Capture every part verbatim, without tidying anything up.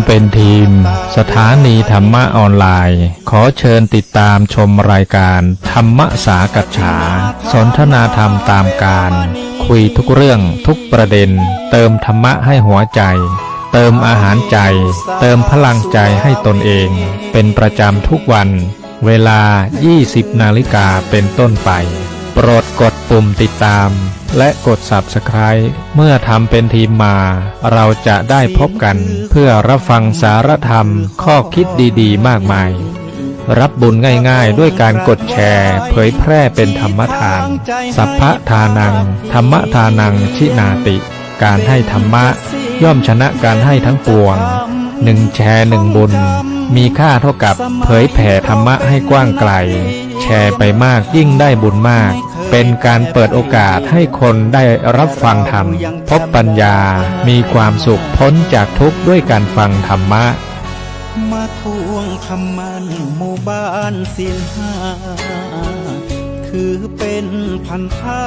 เป็นทีม สถานีธรรมะออนไลน์ ขอเชิญติดตามชมรายการธรรมสากัจฉา สนทนาธรรมตามกาล คุยทุกเรื่องทุกประเด็น เติมธรรมะให้หัวใจ เติมอาหารใจ เติมพลังใจให้ตนเอง เป็นประจำทุกวัน เวลา ยี่สิบนาฬิกาเป็นต้นไป โปรดกดปุ่มติดตาม และกด Subscribe เมื่อทำเป็นทีมมา เราจะได้พบกันเพื่อรับฟังสารธรรม ข้อคิดดีๆ มากมาย รับบุญง่ายๆ ด้วยการกดแชร์ เผยแพร่เป็นธรรมทาน สัพพะทานัง ธรรมทานัง ชินาติ การให้ธรรมะย่อมชนะการให้ทั้งปวง หนึ่งแชร์หนึ่งบุญ มีค่าเท่ากับเผยแผ่ธรรมะให้กว้างไกล แชร์ไปมากยิ่งได้บุญมาก เป็นการเปิดโอกาสให้คนได้รับฟังธรรม พบปัญญา มีความสุขพ้นจากทุกข์ด้วยการฟังธรรมะ มาทวงคำมั่นหมู่บ้านศีลห้า ถือเป็นพันธะ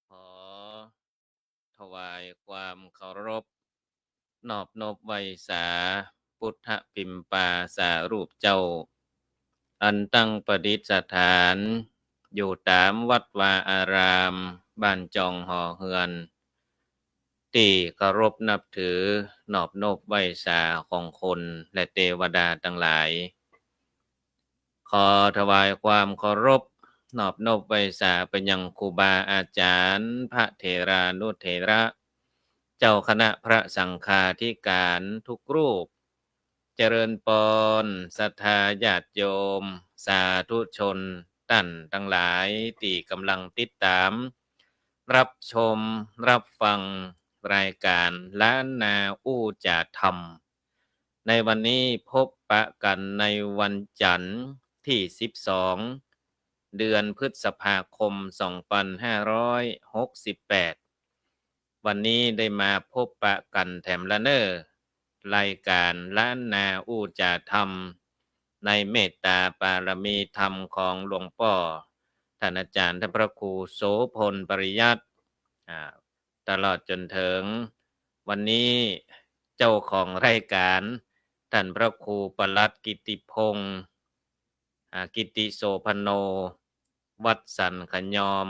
ขอถวายความเคารพ นอบนบไหว้สา ปุทธปิมปาสารูปเจ้า อันตั้งประดิษฐานอยู่ต๋ามวัดวาอาราม บ้านจองหอเฮือน ตี้เคารพนับถือ นอบนบไหว้สาของคนและเตวดาตังหลาย ขอถวายความเคารพ นอบนบไหว้สาไปยังครูบาอาจ๋ารย์ พระเถรานุเถระ เจ้าคณะพระสังฆาธิการทุกรูป เจริญปอน ศรัทธาญาติโยม สาธุชนต้านตังหลายตี้ก่ำลังติดต๋าม รับชม รับฟังรายก๋านล้านนาอู้จ๋าธรรม ในวันนี้พบปะกั๋นในวันจั๋นทร์ตี้สิบสอง เดือนพฤษภาคม สองปันห้าร้อยหกสิบแปด วันนี้ได้มาพบปะกั๋นแถมละเน่อ รายก๋านล้านนาอู้จ๋าธรรม ในเมตต๋าปารมีธรรมของหลวงป้อ ต้านอาจ๋ารย์ต้านพระครูโสภณ ปริยัติ อ่า ตลอดจ๋นเถิงวันนี้เจ้าของรายก๋าน ต้านพระครูปลัดกิตติพงษ์ อ่า กิตติโสภโณ วัดสันขะยอม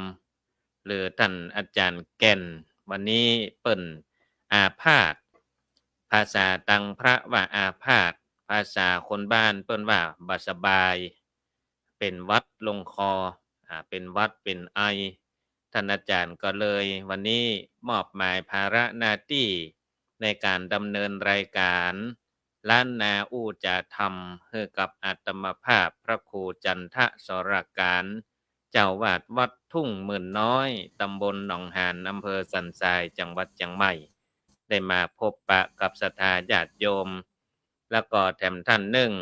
หรือต้านอาจ๋ารย์แก่น วันนี้เปิ้นอาพาธ ภาษาตังพระว่าอาพาธ ภาษาคนบ้านเปิ้นว่าบ่สบาย เป๋นหวัดลงคอ อ่า เป๋นหวัดเป๋นไอ ต้านอาจ๋ารย์ก็เลยวันนี้มอบหมายภาระหน้าตี้ในก๋านดำเนินรายก๋าน ล้านนาอู้จ๋าธรรม หื้อกับอาตมาภาพพระครูจันทสรการ เจ้าอาวาสวัดทุ่งหมื่นน้อย ตำบลหนองหาน อำเภอสันทราย จังหวัดเจียงใหม่ ได้มาพบปะกับศรัทธาญาติโยม แล้วก็แถมต้านนึ่ง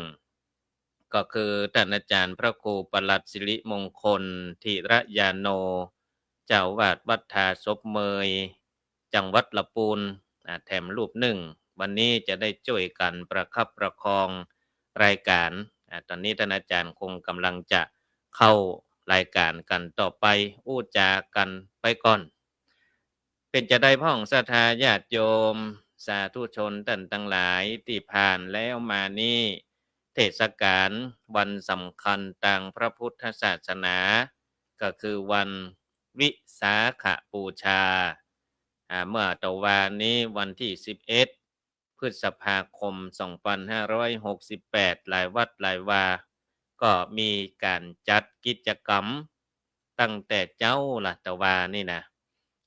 ก็คือต้านอาจ๋ารย์พระครูปลัดสิริมงคล ธีระยาโน เจ้าอาวาสวัดท่าศพเมย จังหวัดละปูน อ่า แถมรูปนึ่ง วันนี้จะได้จ้วยกั๋นประคับประคองรายก๋าน อ่า ต๋อนนี้ต้านอาจ๋ารย์คงก่ำลังจะเข้ารายก๋านกั๋นต่อไป อู้จ๋ากั๋นไปก่อน เป๋นจาใดพ่องศรัทธาญาติโยม สาธุชนต้านตังหลาย ตี้ผ่านแล้วมานี้ เทศก๋าลวันสำคัญตางพระพุทธศาสนา ก็คือวันวิสาขบูชา อ่า เมื่อตะวานี้วันตี้สิบเอ็ด พฤษภาคม สองปันห้าร้อยหกสิบแปด หลายวัดหลายวา ก็มีก๋านจัดกิจกรรม ตั้งแต่เจ๊าละตะวานี้นะ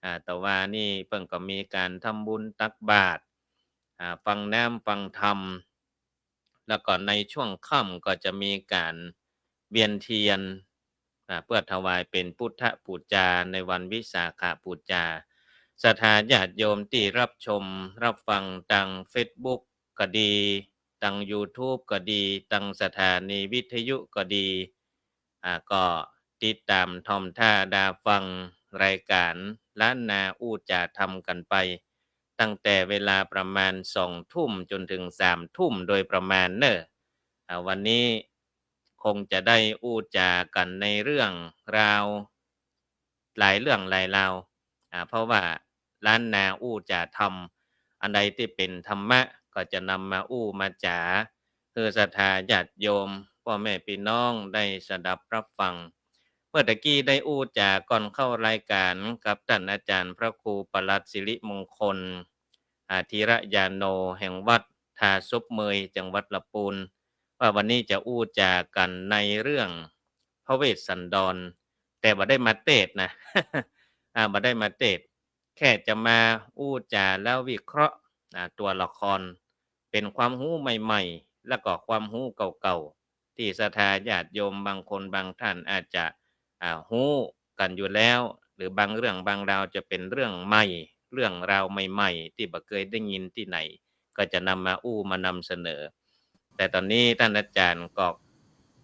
อ่า ตะวานี้เปิ้นก็มีก๋านทำบุญตักบาตร อ่า ฟังน้ำฟังธรรม แล้วก็ในช่วงค่ำก็จะมีก๋านเวียนเตียน อ่า เปื้อถวายเป๋นพุทธบูชาในวันวิสาขบูชา ศรัทธาญาติโยมตี้รับชมรับฟังตางเฟซบุ๊กก็ดี ตางยูทูบก็ดี ตางสถานีวิทยุก็ดี อ่า ก็ติดต๋ามถ่อมถ้าดาฟังรายก๋านล้านนาอู้จ๋าธรรมกั๋นไป ตั้งแต่เวลาประมาณสองทุ่มจ๋นเถิงสามทุ่มโดยประมาณเน่อ อ่า วันนี้คงจะได้อู้จ๋ากั๋นในเรื่องราว หลายเรื่องหลายราว อ่า เพราะว่า ล้านนาอู้จ๋าธรรม อันใดตี้เป๋นธรรมะ ก็จะนำมาอู้มาจ๋า หื้อศรัทธาญาติโยม ป้อแม่ปี้น้องได้สดับรับฟัง เมื่อตะกี้ได้อู้จ๋าก่อนเข้ารายก๋านกับต้านอาจ๋ารย์พระครูปลัดสิริมงคล อา ธีระยาโน แห่งวัดท่าศพเมย จังหวัดละปูน ว่าวันนี้จะอู้จ๋ากั๋นในเรื่องพระเวสสันดร แต่บ่ได้มาเตสน์นะ อ่า บ่ได้มาเตสน์ แค่จะมาอู้จ๋าแล้ววิเคราะห์ อ่า ตั๋วละคร เป๋นความฮู้ใหม่ๆ แล้วก็ความฮู้เก่าๆ ตี้ศรัทธาญาติโยมบางคนบางต้านอาจจะ อ่า ฮู้กั๋นอยู่แล้ว หรือบางเรื่องบางราวจะเป๋นเรื่องใหม่ เรื่องราวใหม่ๆ ตี้บ่เกยได้ยินตี้ไหน ก็จะนำมาอู้มานำเสนอ แต่ต๋อนนี้ต้านอาจ๋ารย์ก็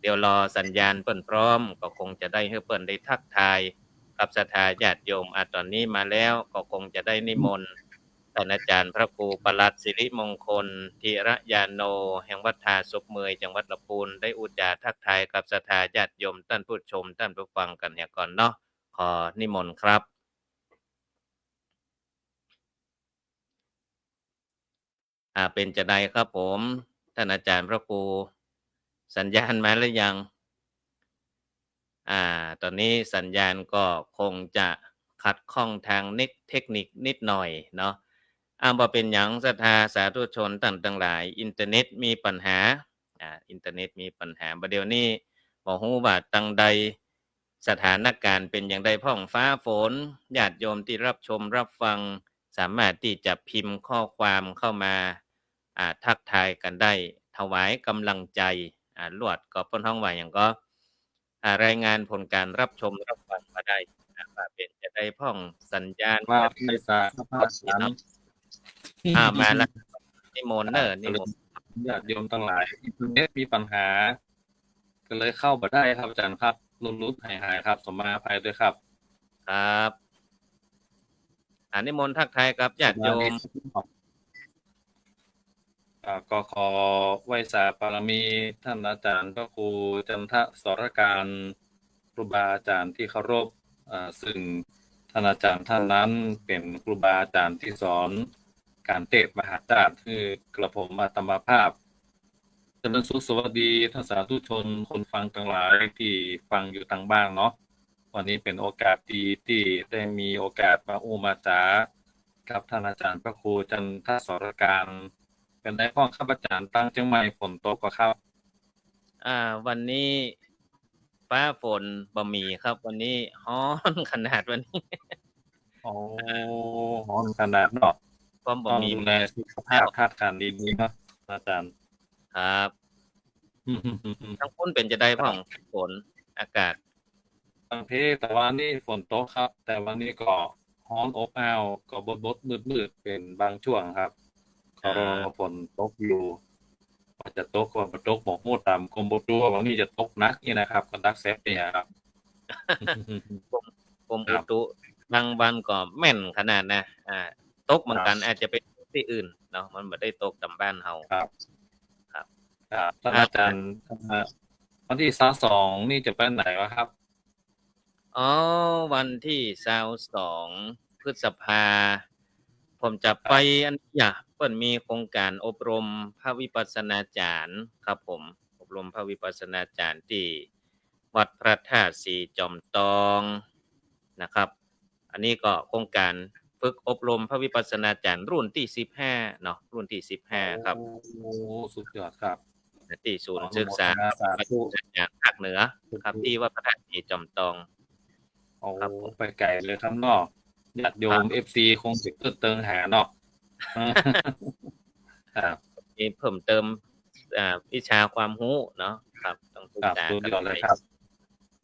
เดี๋ยวรอสัญญาณเปิ้นพร้อม ก็คงจะได้หื้อเปิ้นได้ทักทายกับศรัทธาญาติโยม อ่ะ ต๋อนนี้มาแล้ว ก็คงจะได้นิมนต์ต้านอาจ๋ารย์พระครูปลัดสิริมงคล ธีระยาโน แห่งวัดท่าศพเมย จังหวัดละปูน ได้อู้จ๋าทักทายกับศรัทธาญาติโยม ต้านผู้ชม ต้านผู้ฟังกั๋นเหียก่อนเนาะ ขอนิมนต์ครับ อ่า เป๋นจาใดครับผม ต้านอาจ๋ารย์พระครู สัญญาณมาหรือยัง อ่า ต๋อนนี้สัญญาณก็คงจะขัดข้องตางนิด เทคนิคนิดหน่อยเนาะ อ่า บ่เป๋นหยัง ศรัทธาสาธุชนต้านตังหลาย อินเทอร์เน็ตมีปัญหา อ่า อินเทอร์เน็ตมีปัญหา บ่าเดี่ยวนี้บ่ฮู้ว่าตังใด สถานก๋ารณ์เป๋นอย่างใดพ่อง ฟ้าฝน ญาติโยมตี้รับชมรับฟัง สามารถตี้จะพิมพ์ข้อความเข้ามา อ่า ทักทายกั๋นได้ ถวายก๋ำลังใจ๋ อ่า ลวดก็เปิ้นฮ้องว่าหยังก็ อ่า รายงานผลก๋านรับชมรับฟังมาได้ อ่า ว่าเป๋นจาใดพ่อง สัญญาณ ว่า อ่า มาละ นิมนต์เน่อ นิมนต์ ญาติโยมตังหลาย อินเทอร์เน็ตมีปัญหา ก็เลยเข้าบ่ได้ครับอาจ๋ารย์ครับ หลุดๆ หายๆ ครับ สมาอภัยด้วยครับ ครับ อ่า นิมนต์ทักทายกับญาติโยม อ่า ก็ขอไหว้สาบารมีต้านอาจ๋ารย์พระครูจันทสรการ ครูบาอาจ๋ารย์ตี้เคารพ อ่า ซึ่งต้านอาจ๋ารย์ต้านนั้นเป๋นครูบาอาจ๋ารย์ตี้สอนก๋านเตสน์มหาธาตุหื้อกระผมอาตมาภาพ เจริญสุขสวัสดีต้านสาธุชนคนฟังตังหลายตี้ฟังอยู่ตางบ้านเนาะ วันนี้เป๋นโอกาสดีตี้ได้มีโอกาสมาอู้มาจ๋ากับต้านอาจ๋ารย์พระครูจันทสรการ เป๋นไงพ่องครับอาจ๋ารย์ ตางเจียงใหม่ฝนตกก่อครับ อ่า วันนี้ฟ้าฝนบ่มีครับ วันนี้ฮ้อนขนาดวันนี้ โอ้ อ่า ฮ้อนขนาดเนาะ ก็บ่มี ต้องดูแลสุขภาพธาตุขันธ์ดีๆ เนาะอาจ๋ารย์ ครับ ตางปุ้นเป๋นจาใดพ่อง ฝน อากาศ ตางเพ ตะวานี้ฝนตกครับ แต่วานี้ก็ฮ้อนอบอ้าว ก็บดๆ มืดๆ เป๋นบางช่วงครับ ก็รอฝนตกอยู่ ว่าจะตกก็บ่ตก บ่ฮู้ ต๋ามกรมอุตุ ว่าวันนี้จะตกหนักนี่นะครับ ก็หนักแสบเนี่ยครับ กรม กรมอุตุ บางวันก็แม่นขนาดนะ อ่า ตกเหมือนกั๋น อาจจะเป๋นตี้อื่นเนาะ มันบ่ได้ตกตางบ้านเฮา ครับ ครับ ครับ ต้านอาจ๋ารย์ อ่า วันตี้ซาวสองนี่จะไปไหนวะครับ อ๋อ วันตี้ซาวสองพฤษภา ผมจะไป อันเนี้ย เปิ้นมีโครงก๋านอบรมพระวิปัสสนาจ๋ารย์ครับผม อบรมพระวิปัสสนาจ๋ารย์ตี้วัดพระธาตุสีจ๋อมตองนะครับ อันนี้ก็โครงก๋านฝึกอบรมพระวิปัสสนาจ๋ารย์รุ่นตี้สิบห้าเนาะ รุ่นตี้สิบห้าครับ โอ้ สุดยอดครับ ตี้ศูนย์ศึกษา อนุโมทนาสาธุ ภาคเหนือครับ ตี้วัดพระธาตุสีจ๋อมตอง โอ้ ครับผม ไปไก๋เลยครับเนาะ ญาติโยม เอฟซี คงจะเติ่งหาเนาะ ครับ มีเพิ่มเติม อ่า วิชาความฮู้เนาะ ครับ ต้องศึกษา ครับ สุดยอดเลยครับ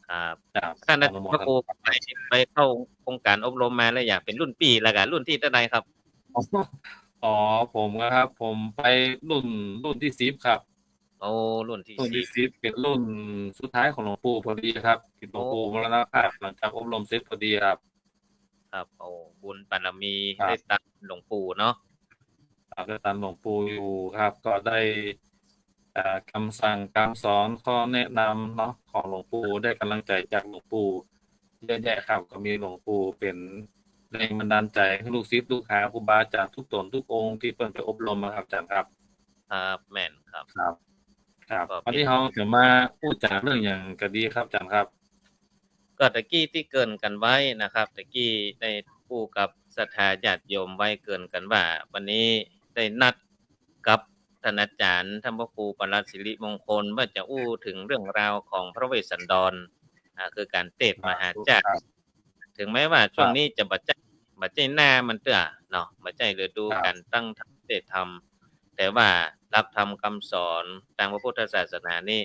ครับ ครับ ต้านอาจ๋ารย์พระครู ไป ไปเข้าโครงก๋านอบรมมาแล้ว เป๋นรุ่นปี้ แล้วก็รุ่นตี้เต้าใดครับ อ๋อ ผมนะครับ ผมไปรุ่น รุ่นตี้สิบครับ โอ้ รุ่นตี้ รุ่นตี้สิบ สิบ เป๋นรุ่นสุดท้ายของหลวงปู่พอดีครับ ตี้หลวงปู่ โอ้ มรณภาพหลังจากอบรมเสร็จพอดีครับ ครับ โอ้ บุญบารมี ครับ ได้ต๋ามหลวงปู่เนาะ ครับ ได้ต๋ามหลวงปู่อยู่ครับ ก็ได้ เอ่อ กำสั่งกำสอน ข้อแนะนำเนาะ ของหลวงปู่ ได้ก๋ำลังใจ๋จากหลวงปู่เยอะแยะครับ ก็มีหลวงปู่เป๋น แรงบันดาลใจ๋หื้อลูกศิษย์ลูกหาครูบาอาจ๋ารย์กู้ต๋นกู้องค์ตี้เปิ้นไปอบรมอะครับอาจ๋ารย์ครับ ครับ แม่นครับ ครับ ครับ ก็ วันนี้เฮาจะมาอู้จ๋าเรื่องหยังกั๋นดีครับอาจ๋ารย์ครับ ก็ตะกี้ตี้เกริ่นกั๋นไว้นะครับ ตะกี้ได้อู้กับศรัทธาญาติโยมไว้เกริ่นกั๋นว่า วันนี้ได้นัดกับต้านอาจ๋ารย์ ต้านพระครูปลัดสิริมงคล ว่าจะอู้เถิงเรื่องราวของพระเวสสันดร อ่า คือก๋านเตสน์มหาจาตุ ครับ เถิงแม้ว่าช่วงนี้จะบ่ใจ้ บ่ใจ้หน้ามันเตื้อเนาะ บ่ใจ้ฤดูก๋านตั้งธรรมเตสน์ธรรม แต่ว่าหลักธรรมกำสอนตางพระพุทธศาสนานี่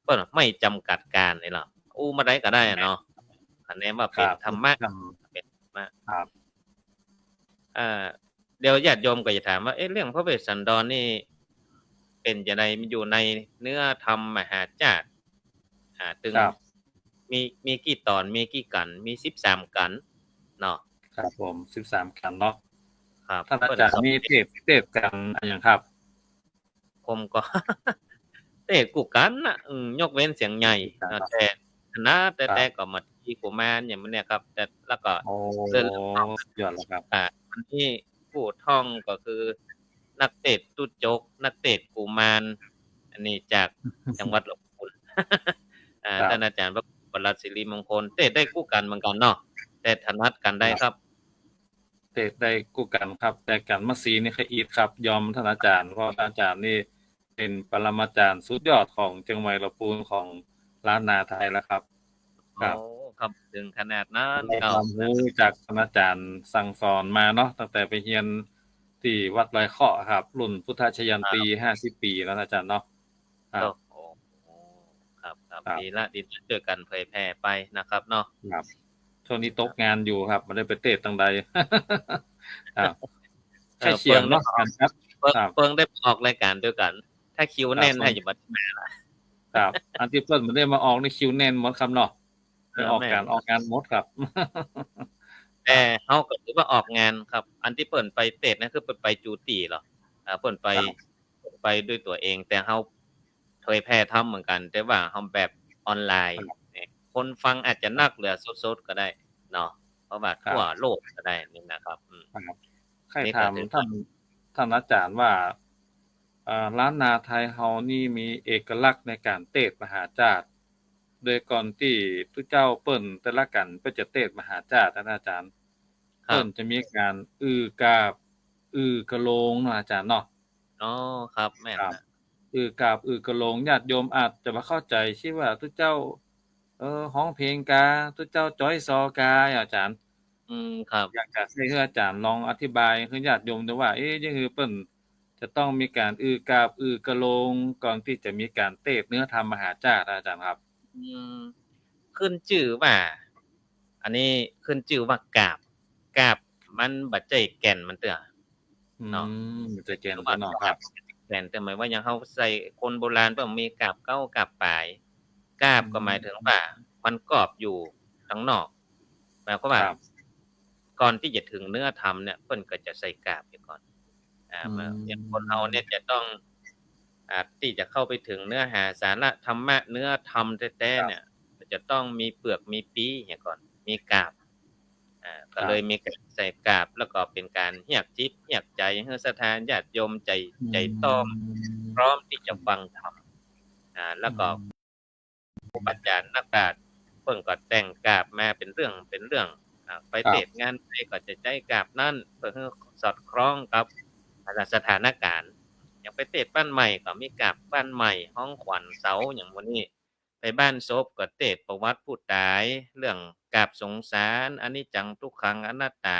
เปิ้นไม่จำกัดก๋านนี่หรอก อู้เมื่อใดก็ได้อะเนาะ คะแนนว่าเป๋นธรรมะ ครับ เป๋นธรรมะ ครับ อ่า เดี๋ยวญาติโยมก็จะถามว่า เอ๊ะ เรื่องพระเวสสันดรนี่เป๋นจาใด มันอยู่ในเนื้อธรรมมหาจาตุ อ่า ตึง ครับ มี มีกี่ต๋อน มีกี่กัณฑ์ มีสิบสามกัณฑ์เนาะ ครับผม สิบสามกัณฑ์เนาะ ครับ ต้านอาจ๋ารย์นี่เตสน์ เตสน์กัณฑ์อะหยังครับ ผมก็ เตสน์กู้กัณฑ์น่ะ อืม ยกเว้นเสียงใหญ่ กู้กัณฑ์เนาะ แต่ถนัดแต๊ๆ ครับ ก็มาตี้กุมารอย่างนี้ครับ แต่ แล้วก็ โอ้ เรื่อง สุดยอดแล้วครับ อ่า อันนี้กู้ท่องก็คือ นักเตสน์ตุ๊จก นักเตสน์กุมาร อันนี้จากจังหวัดลำพูน อ่า ครับ ต้านอาจ๋ารย์พระครูปลัดสิริมงคล เตสน์ได้กู้กัณฑ์เหมือนกั๋นเนาะ แต่ถนัดกัณฑ์ใดครับ ครับ เตสน์ได้กู้กัณฑ์ครับ แต่กัณฑ์มสีนี่ใค่อิดครับ ยอมต้านอาจ๋ารย์ เพราะต้านอาจ๋ารย์นี่เป๋นปรมาจ๋ารย์สุดยอดของเจียงใหม่ลำพูนของล้านนาไทยแล้วครับ ครับ โอ้ ครับ เถิงขนาดนั้น ได้ความฮู้จากต้านอาจ๋ารย์สั่งสอนมาเนาะ ตั้งแต่ไปเฮียนตี้วัดลอยเคราะห์ครับ รุ่นพุทธชยันตี ครับ ห้าสิบปี๋แล้วนะอาจ๋ารย์เนาะ ครับ โอ้โห ครับ ครับ ครับ ดีละ ดีละ จ้วยกั๋นเผยแผ่ไปนะครับเนาะ ครับ ช่วงนี้ตกงานอยู่ครับ บ่ได้ไปเตสน์ตางใด ครับ เออ ใค่เขียมเนาะ เปิ้งได้ออก อาจ๋ารย์ครับ เปิ้ง ครับ เปิ้งได้ออกรายก๋านตวยกั๋น ถ้าคิวแน่น ครับ น่าจะบ่ได้มาละ ครับ อันตี้เปิ้นบ่ได้มาออกนี่คิวแน่นหมดครับเนาะ ไปออกก๋าน เออ แม่น ออกงานหมดครับ แต่เฮาก็ถือว่าออกงานครับ อันตี้เปิ้นไปเตสน์นั่นคือเปิ้นไปจู๋ตี้เหรอ อ่า เปิ้นไป ครับ ไปด้วยตั๋วเอง แต่เฮาเผยแผ่ธรรมเหมือนกั๋น แต่ว่าเฮาแบบออนไลน์ ครับ เนี่ย คนฟังอาจจะนักเหลือสดๆ ก็ได้เนาะ เพราะว่า ครับ ทั่วโลกก็ได้นี่นะครับ อืม ครับ ใค่ถามต้าน ต้านอาจ๋ารย์ว่า เอ่อ ล้านนาไทยเฮานี่มีเอกลักษณ์ในก๋านเตสน์มหาจาตุ โดยก่อนตี้ตุ๊เจ้าเปิ้นแต่ละกัณฑ์เปิ้นจะเตสน์มหาจาตุนะอาจ๋ารย์ ครับ เปิ้นจะมีก๋านอื้อกาบ อื้อกะโลงเนาะอาจ๋ารย์เนาะ อ๋อ ครับ แม่น ครับ นะ อื้อกาบ อื้อกะโลง ญาติโยมอาจจะบ่เข้าใจ๋ กึ๊ดว่าตุ๊เจ้า เออ ฮ้องเพลงกา ตุ๊เจ้าจ๊อยซอกา อาจ๋ารย์ อืม ครับ อยากจะหื้ออาจ๋ารย์ลองอธิบายหื้อญาติโยมดูว่า เอ๊ะ อย่างหื้อเปิ้นจะต้องมีก๋านอื้อกาบ อื้อกะโลง ก่อนตี้จะมีก๋านเตสน์เนื้อธรรมมหาจาตุ อาจ๋ารย์ครับ อืม ขึ้นจื้อว่า อันนี้ขึ้นจื้อว่ากาบ กาบมันบ่ใจ้แก่นมันเตื้อ เนาะ อืม บ่ใจ้แก่นมันเตื้อเนาะ ครับ แก่นเตื้อ หมายว่าอย่างเฮาใส่คนโบราณเปิ้นมีกาบเก๊ากาบป๋าย กาบก็หมายเถิงว่ามันกรอบอยู่ตางนอก หมายความว่า ครับ ก่อนตี้จะเถิงเนื้อธรรมเนี่ย เปิ้นก็จะใส่กาบไปก่อน อ่า อืม อย่างคนเฮาเนี่ยจะต้อง อ่า ตี้จะเข้าไปเถิงเนื้อหาสาระธรรมะ เนื้อธรรมแต๊ๆ ครับ เนี่ย มันจะต้องมีเปือกมีปี๋เหียก่อน มีกาบ อ่า ครับ ก็เลยมีก๋านใส่กาบ แล้วก็เป๋นก๋านเฮียกจิตเฮียกใจ๋หื้อศรัทธาญาติโยมใจ๋ อืม ใจ๋ต้อม พร้อมตี้จะฟังธรรม อ่า แล้วก็ อืม ครูบาอาจ๋ารย์นักปราชญ์เปิ้นก็แต่งกาบมาเป๋นเรื่องเป๋นเรื่อง อ่า ไป ครับ เตสน์งานใดก็จะใจ๊กาบนั้น เปื้อหื้อสอดคล้องกับสถานก๋ารณ์ อย่างไปเตสน์บ้านใหม่ก็มีกาบบ้านใหม่ ฮ้องขวัญเสา อย่างหมู่นี้ ไปบ้านศพก็เตสน์ประวัติผู้ต๋าย เรื่องกาบสงสาร อนิจจัง ทุกขัง อนัตตา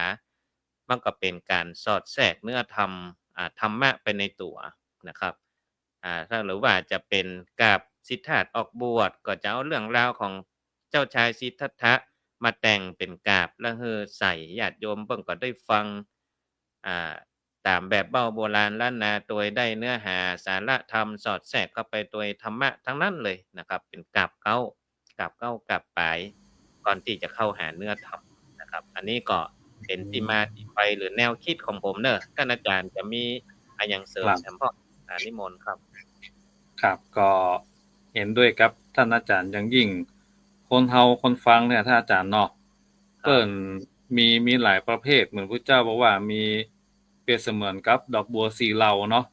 มันก็เป๋นก๋านสอดแทรกเนื้อธรรม อ่า ธรรมะไปในตั๋วนะครับ อ่า ถ้าหรือว่าจะเป๋นกาบสิทธาตออกบวช ก็จะเอาเรื่องราวของเจ้าชายสิทธัตถะมาแต่งเป๋นกาบ แล้วหื้อใส่ ญาติโยมเปิ้นก็ได้ฟัง อ่า ต๋ามแบบเบ้าโบราณล้านนา ตวยได้เนื้อหาสาระธรรมสอดแทรกเข้าไปตวยธรรมะตังนั้นเลยนะครับ เป๋นกาบเก๊า กาบเก๊ากาบป๋าย ก่อนตี้จะเข้าหาเนื้อธรรมนะครับ อันนี้ก็เป๋นตี้มาตี้ไปหรือแนวกึ๊ดของผมเนาะ ต้านอาจ๋ารย์จะมีอะหยังเสริม ครับ แถมพ่อง อ่า นิมนต์ครับ ครับ ก็เห็นด้วยกับต้านอาจ๋ารย์อย่างยิ่ง คนเฮาคนฟังเนี่ย ต้านอาจ๋ารย์เนาะ ครับ เปิ้น มี มีหลายประเภท เหมือนพุทธเจ้าบอกว่ามีเปรียบเสมือนกับดอกบัวสี่เหล่าเนาะ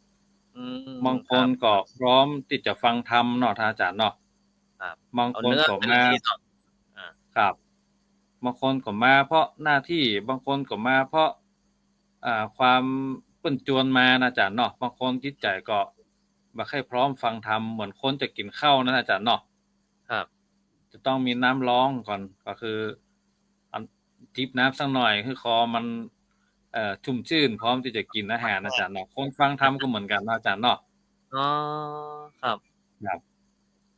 อืม บางคน ครับ ก็พร้อมตี้จะฟังธรรมเนาะ ท่านอาจ๋ารย์เนาะ ครับ บางคนก็มา เอาเนื้อกันเลยเนาะ อ่า ครับ บางคนก็มาเพราะหน้าที่ บางคนก็มาเพราะ อ่า ความเปิ้นจวนมานะอาจ๋ารย์เนาะ บางคนจิตใจ๋ก็บ่ใค่พร้อมฟังธรรม เหมือนคนจะกิ๋นข้าวนะอาจ๋ารย์เนาะ ครับ จะต้องมีน้ำรองก่อน ก็คือ อัน จิบน้ำสักหน่อย หื้อคอมัน เอ่อ ชุ่มชื่น พร้อมตี้จะกิ๋นอาหารนะอาจ๋ารย์เนาะ คนฟังธรรมก็เหมือนกั๋นนะอาจ๋ารย์เนาะ อ๋อ ครับ ครับ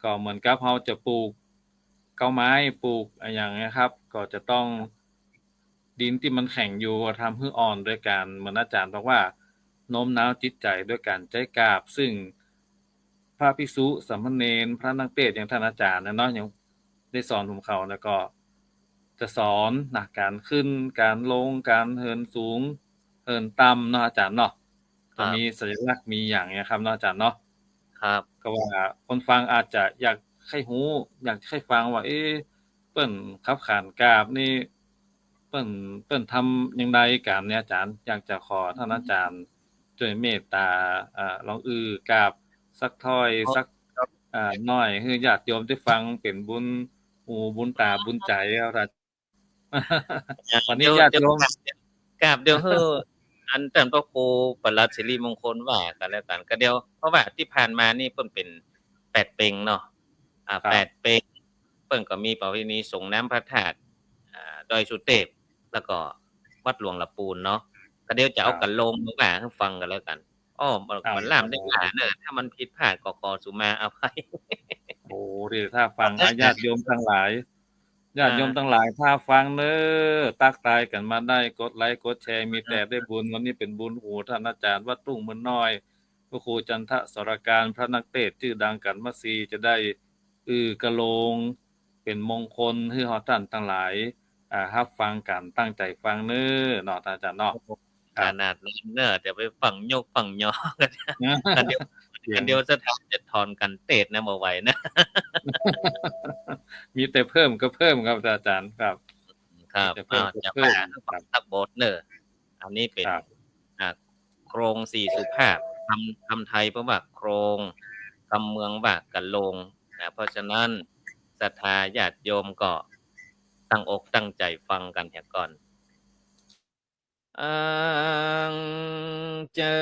ก็เหมือนกับเฮาจะปลูกเก๊าไม้ ปลูกอะหยังนะครับ ก็จะต้อง ดินตี้มันแข็งอยู่ ก็ทำหื้ออ่อนโดยก๋าน เหมือนอาจ๋ารย์บอกว่า โน้มน้าวจิตใจ๋โดยก๋านใจ๊กาบ ซึ่งพระภิกษุ สามเณร พระนักเตสน์ อย่างท่านอาจ๋ารย์นะเนาะ ยังได้สอนผมเขา แล้วก็จะสอนนะ ก๋านขึ้น ก๋านลง ก๋านเหินสูง เหินต่ำเนาะอาจ๋ารย์เนาะ ครับ จะมีสัญลักษณ์มีหยังเนี่ยครับเนาะอาจ๋ารย์เนาะ ครับ ก็ว่าคนฟังอาจจะอยากใค่ฮู้ อยากใค่ฟังว่า เอ๊ะ เปิ้นขับขานกาบนี่ เปิ้น เปิ้นทำยังไงกั๋นเนี่ยอาจ๋ารย์ อยากจะขอท่านอาจ๋ารย์จ้วยเมตต๋า เอ่อ ลองอื้อกาบสักถ้อย ครับ สัก เอ่อ หน้อย หื้อญาติโยมได้ฟัง เป๋นบุญหูบุญต๋าบุญใจ๋ครับ วันนี้ญาติโยม กาบเดี๋ยวหื้อ อันต้านพระครูปลัดสิริมงคลว่ากั๋นแล้วกั๋น ก็เดี๋ยว เพราะว่าตี้ผ่านมานี่เปิ้นเป๋นแปดเป็งเนาะ อ่า ครับ แปดเป็ง เปิ้นก็มีประเพณีสรงน้ำพระธาตุ อ่า ดอยสุเตพ แล้วก็วัดหลวงละปูนเนาะ ก็เดี๋ยวจะเอา ครับ กะโลงมาว่าหื้อฟังกั๋นแล้วกั๋น อ้อ มัน เอา มันล่ามได้หลายเน่อ ถ้ามันผิดพลาดก็ขอสุมาอภัย โอ้ ดี ถ้าฟัง อ่ะ ญาติโยมตังหลาย ญาติโยมตังหลาย ถ้าฟังเน่อ ตั๊กตายกั๋นมาได้ กดไลก์ กดแชร์ มีแต่ได้บุญ วันนี้เป๋นบุญหูท่านอาจ๋ารย์วัดทุ่งหมื่นน้อย พระครูจันทสรการ พระนักเตสน์จื้อดังกั๋นมาสี่ จะได้อื้อกะโลง เป๋นมงคลหื้อเฮาต้านตังหลาย อ่า ฮับฟังกั๋น ตั้งใจ๋ฟังเน่อเนาะ ท่านอาจ๋ารย์เนาะ ครับ ขนาดนั้นเน่อ จะไปฟั่งยกฟั่งยอกั๋น กั๋นเดี๋ยว กั๋นเดี๋ยวสถานจะถอนกั๋นเตสน์นะ บ่ไหวนะ มีแต่เพิ่มก็เพิ่มครับอาจ๋ารย์ครับ ครับ มีแต่เพิ่ม อ้าว ก็ จะ เพิ่ม ว่า ครับ สักบทเน่อ อันนี้เป๋น ครับ อ่า โครงสี่สุภาพ กำ กำไทยเปิ้นว่าโครง กำเมืองว่ากะโลงนะ เพราะฉะนั้นศรัทธาญาติโยมก็ตั้งอกตั้งใจ๋ฟังกั๋นเหียก่อน อั้งเจิ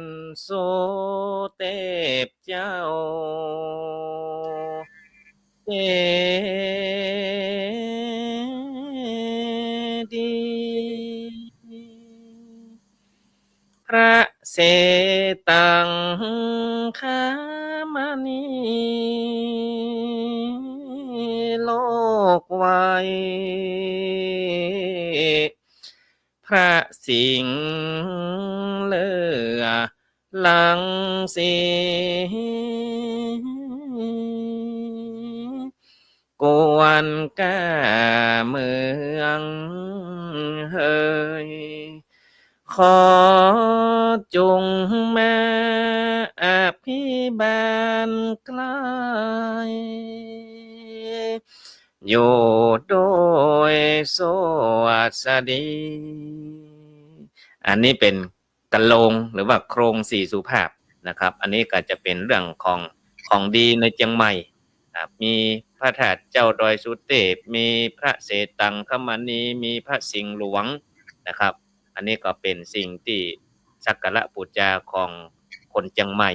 ญสุเตพเจ้า เจดีย์ พระเสตังคมณี โลกไว้ พระสิงห์เลือ รังสี กวนก้าเมืองเฮย ขอจงมาอภิบาลใกล้ อยู่โดยสวัสดี อันนี้เป๋น กะโลง หรือว่าโครงสี่สุภาพนะครับ อันนี้ก็จะเป๋นเรื่องของ ของดีในเจียงใหม่ อ่า มีพระธาตุเจ้าดอยสุเตพ มีพระเสตังคมณี มีพระสิงห์หลวงนะครับ อันนี้ก็เป๋นสิ่งตี้สักการะปู๋จาของคนเจียงใหม่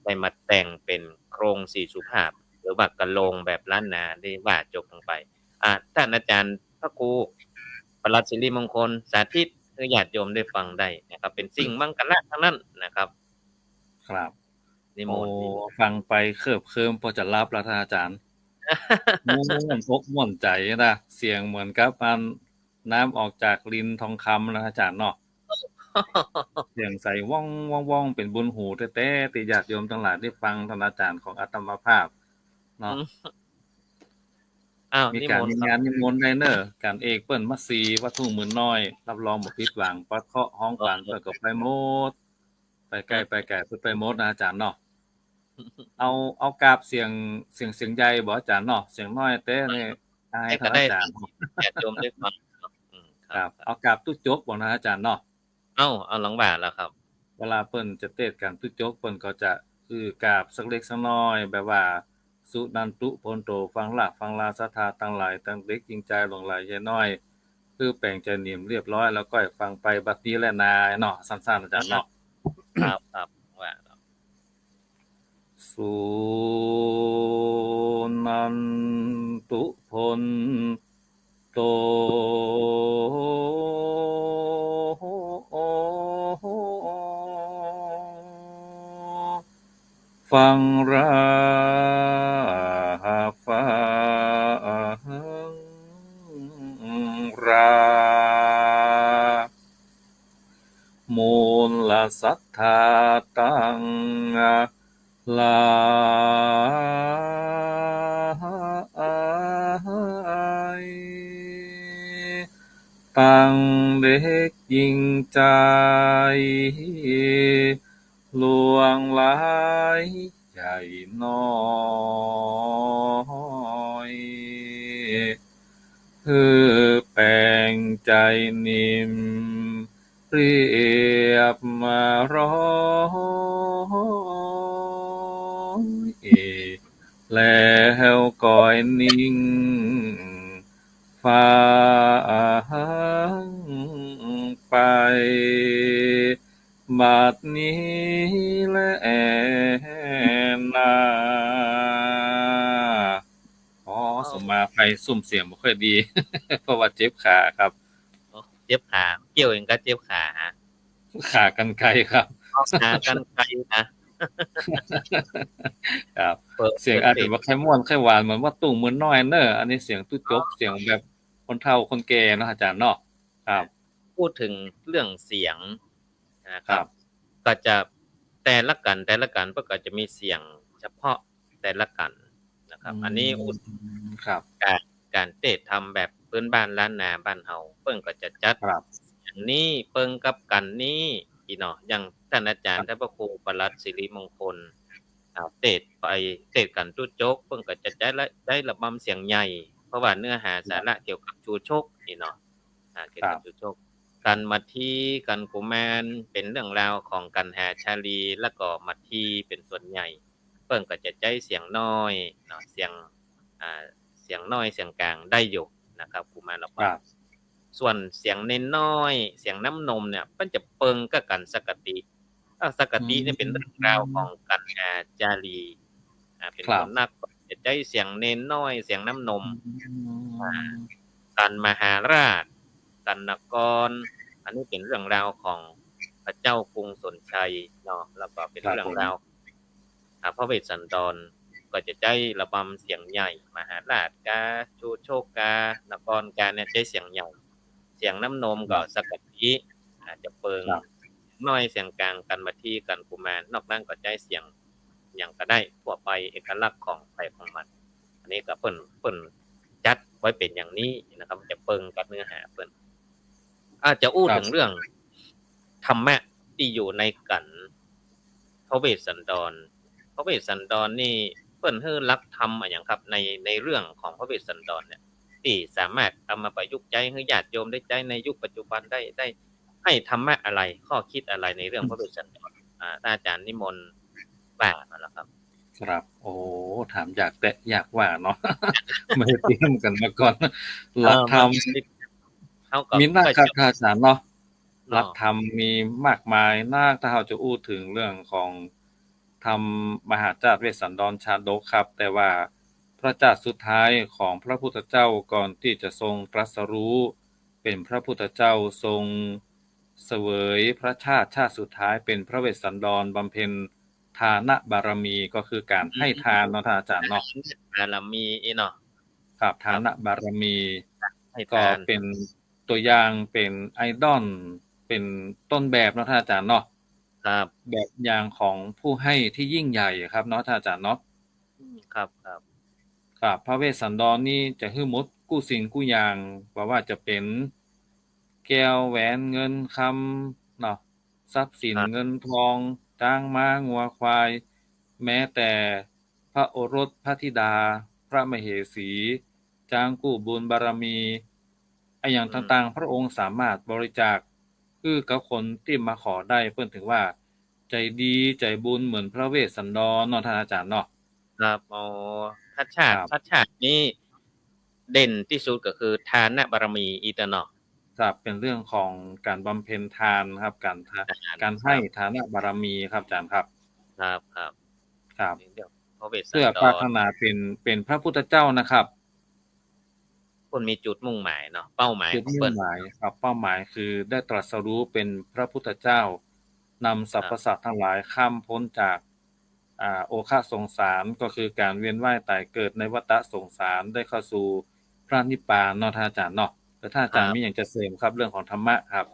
ได้มาแต่งเป๋นโครงสี่สุภาพ หรือว่ากะโลงแบบล้านนาได้ว่าจบลงไป อ่า ท่านอาจ๋ารย์พระครูปลัดสิริมงคล สาธิตหื้อญาติโยมได้ฟังได้นะครับ เป๋นสิ่งมังคละตังนั้นนะครับ ครับ นิมนต์ โอ้ นิมนต์ ฟังไปเคิบเคิมปอจะหลับแล้วท่านอาจ๋ารย์ ม่วนอกม่วนใจ๋นะ เสียงเหมือนกับมันน้ำออกจากรินทองคำนะอาจ๋ารย์เนาะ เสียงใสว่องว่องว่อง เป๋นบุญหูแต๊ๆ ตี้ญาติโยมตังหลายได้ฟังท่านอาจ๋ารย์ของอาตมาภาพเนาะ อืม อ้าว มีก๋าน นิมนต์ มีงานนิมนต์ได้เน่อ ก๋านเอกเปิ้นมาสี่ วัดทุ่งหมื่นน้อย รับรองบ่ผิดหวัง ปอดเคราะห์ฮ้องขวัญ เปิ้นก็ไปหมด ไปใก้ไปแก่เปิ้นไปหมดนะอาจ๋ารย์เนาะ เอา เอากาบเสียง เสียง เสียงใหญ่บ่อาจ๋ารย์เนาะ เสียงน้อยแต๊นี่ ให้ ให้ ก็ ท่าน ได้ อาจ๋ารย์ ญาติโยมได้ฟังเนาะ อืม ครับ ครับ เอากราบตุ๊จกบ่านะอาจ๋ารย์เนาะ เอ้า เอาหลังว่าแล้วครับ เวลาเปิ้นจะเตสน์กั๋นตุ๊จก เปิ้นก็จะอื้อกราบสักเล็กสักน้อย แบบว่า สุนันตุ โพนโต ฟังละฟังลา ศรัทธาตังหลาย ตังเด็ก ญิงจาย หลวงหลาย ใหญ่น้อย คือแป๋งใจ๋นิ่มเรียบร้อย แล้วก็ฟังไปบัดนี้แลนาเนาะ สั้นๆ อาจ๋ารย์เนาะ ครับ ครับ ว่าครับ สุนันตุ โพนโต ฟังละฟังลา มูลศรัทธาตังหลาย ตังเด็ก ญิงจาย หลวงหลาย ใหญ่น้อย หื้อแป๋งใจ๋นิ่ม เรียบร้อย แล้วก็นิ่ง ฟังไป บัดนี้แลนา ขอ เอ้า สมมาภัย ซุ่มเสียงบ่ค่อยดี เพราะว่าเจ็บขาครับ อ๋อ เจ็บขา เกี่ยวเองกับเจ็บขาฮะ ขากรรไกรครับ อ๋อ ขากรรไกรนะ ครับ เปิด เสียงอาจจะบ่ค่อยม่วนค่อยหวานเหมือนว่าตุ้งเหมือนน้อยเน่อ อันนี้เสียงตุ๊จก อ๋อ เสียงแบบคนเฒ่าคนแก่เนาะอาจ๋ารย์เนาะ ครับ พูดเถิงเรื่องเสียงนะครับ ครับ ก็จะแต่ละกั๋น แต่ละกั๋นเปิ้นก็จะมีเสียงเฉพาะแต่ละกั๋นนะครับ อืม อันนี้อู้ ครับ ก๋าน ก๋านเตสน์ธรรมแบบพื้นบ้านล้านนาบ้านเฮา เปิ้นก็จะจัด ครับ เสียงนี้เปิงกับกั๋นนี้ อี้เนาะ อย่างต้านอาจ๋ารย์ ครับ ต้านพระครูปลัดสิริมงคล อ่า เตสน์ไป เตสน์กั๋นตุ๊จก เปิ้นก็จะใจ๊ละ ใจ๊ระบำเสียงใหญ่ เพราะว่าเนื้อหาสาระ ครับ เกี่ยวกับชูชก อี้เนาะ อ่า เกี่ยวกับ ครับ ชูชก กั๋นมัทธี กั๋นกุมาร เป๋นเรื่องราวของกั๋นหาชาลี แล้วก็มัทธีเป๋นส่วนใหญ่ เปิ้นก็จะใจ๊เสียงน้อยเนาะ เสียง อ่า เสียงน้อย เสียงก๋างได้อยู่นะครับ กุมาร ครับ ส่วนเสียงเณรน้อย เสียงน้ำนมเนี่ย เปิ้นจะเปิงกับกั๋นสังกะติ อ่า สังกะติเนี่ย อืม เป๋นเรื่องราวของกั๋นหาจารี อ่า เป๋น ครับ ส่วนนัก จะใจ๊เสียงเณรน้อย เสียงน้ำนม อืม อ่า กั๋นมหาราช กั๋นนคร อันนี้เป๋นเรื่องราวของพระเจ้ากรุงสนชัยเนาะ แล้วก็เป๋น ครับ เรื่องราว ผม อ่า พระเวสสันดรก็จะใจ๊ระบำเสียงใหญ่ มหาราชกา ชูชกกา นครกาเนี่ยใจ๊เสียงใหญ่ เสียงน้ำนมก็ ครับ สังกะติ อ่า จะเปิง ครับ น้อย เสียงก๋าง กั๋นมัทธี กั๋นกุมาร นอกนั้นก็ใจ๊เสียงหยังก็ได้ทั่วไป เอกลักษณ์ของใผของมัน อันนี้ก็เปิ้น เปิ้นจัดไว้เป๋นอย่างนี้นะครับ จะเปิงกับเนื้อหาเปิ้น อาจจะอู้ ครับ เถิงเรื่องธรรมะตี้อยู่ในกั๋นพระเวสสันดร พระเวสสันดรนี่เปิ้นหื้อหลักธรรมอะหยังครับ ใน ในเรื่องของพระเวสสันดรเนี่ย ตี้สามารถเอามาประยุกต์ใจ๊หื้อญาติโยมได้ใจ๊ในยุคปัจจุบันได้ ได้หื้อธรรมะอะไร ข้อคิดอะไรในเรื่องพระเวสสันดร อ่า ต้านอาจ๋ารย์นิมนต์ว่ามาแล้วครับ ครับ โอ้ ถามยากแต๊ ยากว่าเนาะ ไม่ได้เตรียมกั๋นมาก่อน เออ หลักธรรม มัน เฮาก็ มีนัก ก็ ครับ อาจ๋ารย์เนาะ เนาะ หลักธรรมมีมากมายนัก ถ้าเฮาจะอู้เถิงเรื่องของธรรมมหาราชเวสสันดรชาดกครับ แต่ว่าพระเจ้าสุดท้ายของพระพุทธเจ้าก่อนตี้จะทรงตรัสรู้เป๋นพระพุทธเจ้า ทรงเสวยพระชาติ ชาติสุดท้ายเป๋นพระเวสสันดร บำเพ็ญทานบารมี ก็คือก๋านหื้อทานเนาะ ต้านอาจ๋ารย์เนาะ บารมีอี้เนาะ ครับ ครับ ทานบารมี หื้อทาน ก็เป๋นตัวอย่าง เป๋นไอดอล เป๋นต้นแบบเนาะ ต้านอาจ๋ารย์เนาะ ครับ แบบอย่างของผู้ให้ตี้ยิ่งใหญ่ครับเนาะ ต้านอาจ๋ารย์เนาะ อืม ครับ ครับ ครับ พระเวสสันดรนี่จะหื้อหมดกู้สิ่งกู้อย่าง บ่ว่าจะเป๋นแก้วแหวนเงินคำเนาะ ทรัพย์สิน ครับ เงินทอง จ๊างม้างัวควาย แม้แต่พระโอรสพระธิดา พระมเหสี จ้างกู้บุญบารมี อะหยัง อืม ต่างๆ พระองค์สามารถบริจาคหื้อกับคนตี้มาขอได้ เปิ้นถือว่าใจ๋ดีใจ๋บุญเหมือนพระเวสสันดรเนาะ ต้านอาจ๋ารย์เนาะ ครับ อ๋อ พระชาติ ครับ พระชาตินี้เด่นตี้สุดก็คือทานบารมีอี้เต๊อะเนาะ ครับ เป๋นเรื่องของก๋านบำเพ็ญทานครับ ก๋านทา- ทาน ก๋าน ครับ หื้อทานบารมีครับอาจ๋ารย์ครับ ครับ ครับ ครับ ในเรื่องพระเวสสันดร เปื้อปรารถนาเป๋น เป๋นพระพุทธเจ้านะครับ เปิ้นมีจุดมุ่งหมายเนาะ เป้าหมาย จุด ของ มุ่ง เปิ้น หมายครับ เป้าหมายคือได้ตรัสรู้เป๋นพระพุทธเจ้า นำสรรพสัตว์ ครับ ตังหลายข้ามป๊นจาก อ่า โอฆะสงสาร ก็คือก๋านเวียนว่ายต๋ายเกิดในวัฏฏะสงสาร ได้เข้าสู่พระนิพพานเนาะ ต้านอาจ๋ารย์เนาะ แต่ต้านอาจ๋ารย์ ครับ มีหยังจะเสริมครับ เรื่องของธรรมะครับ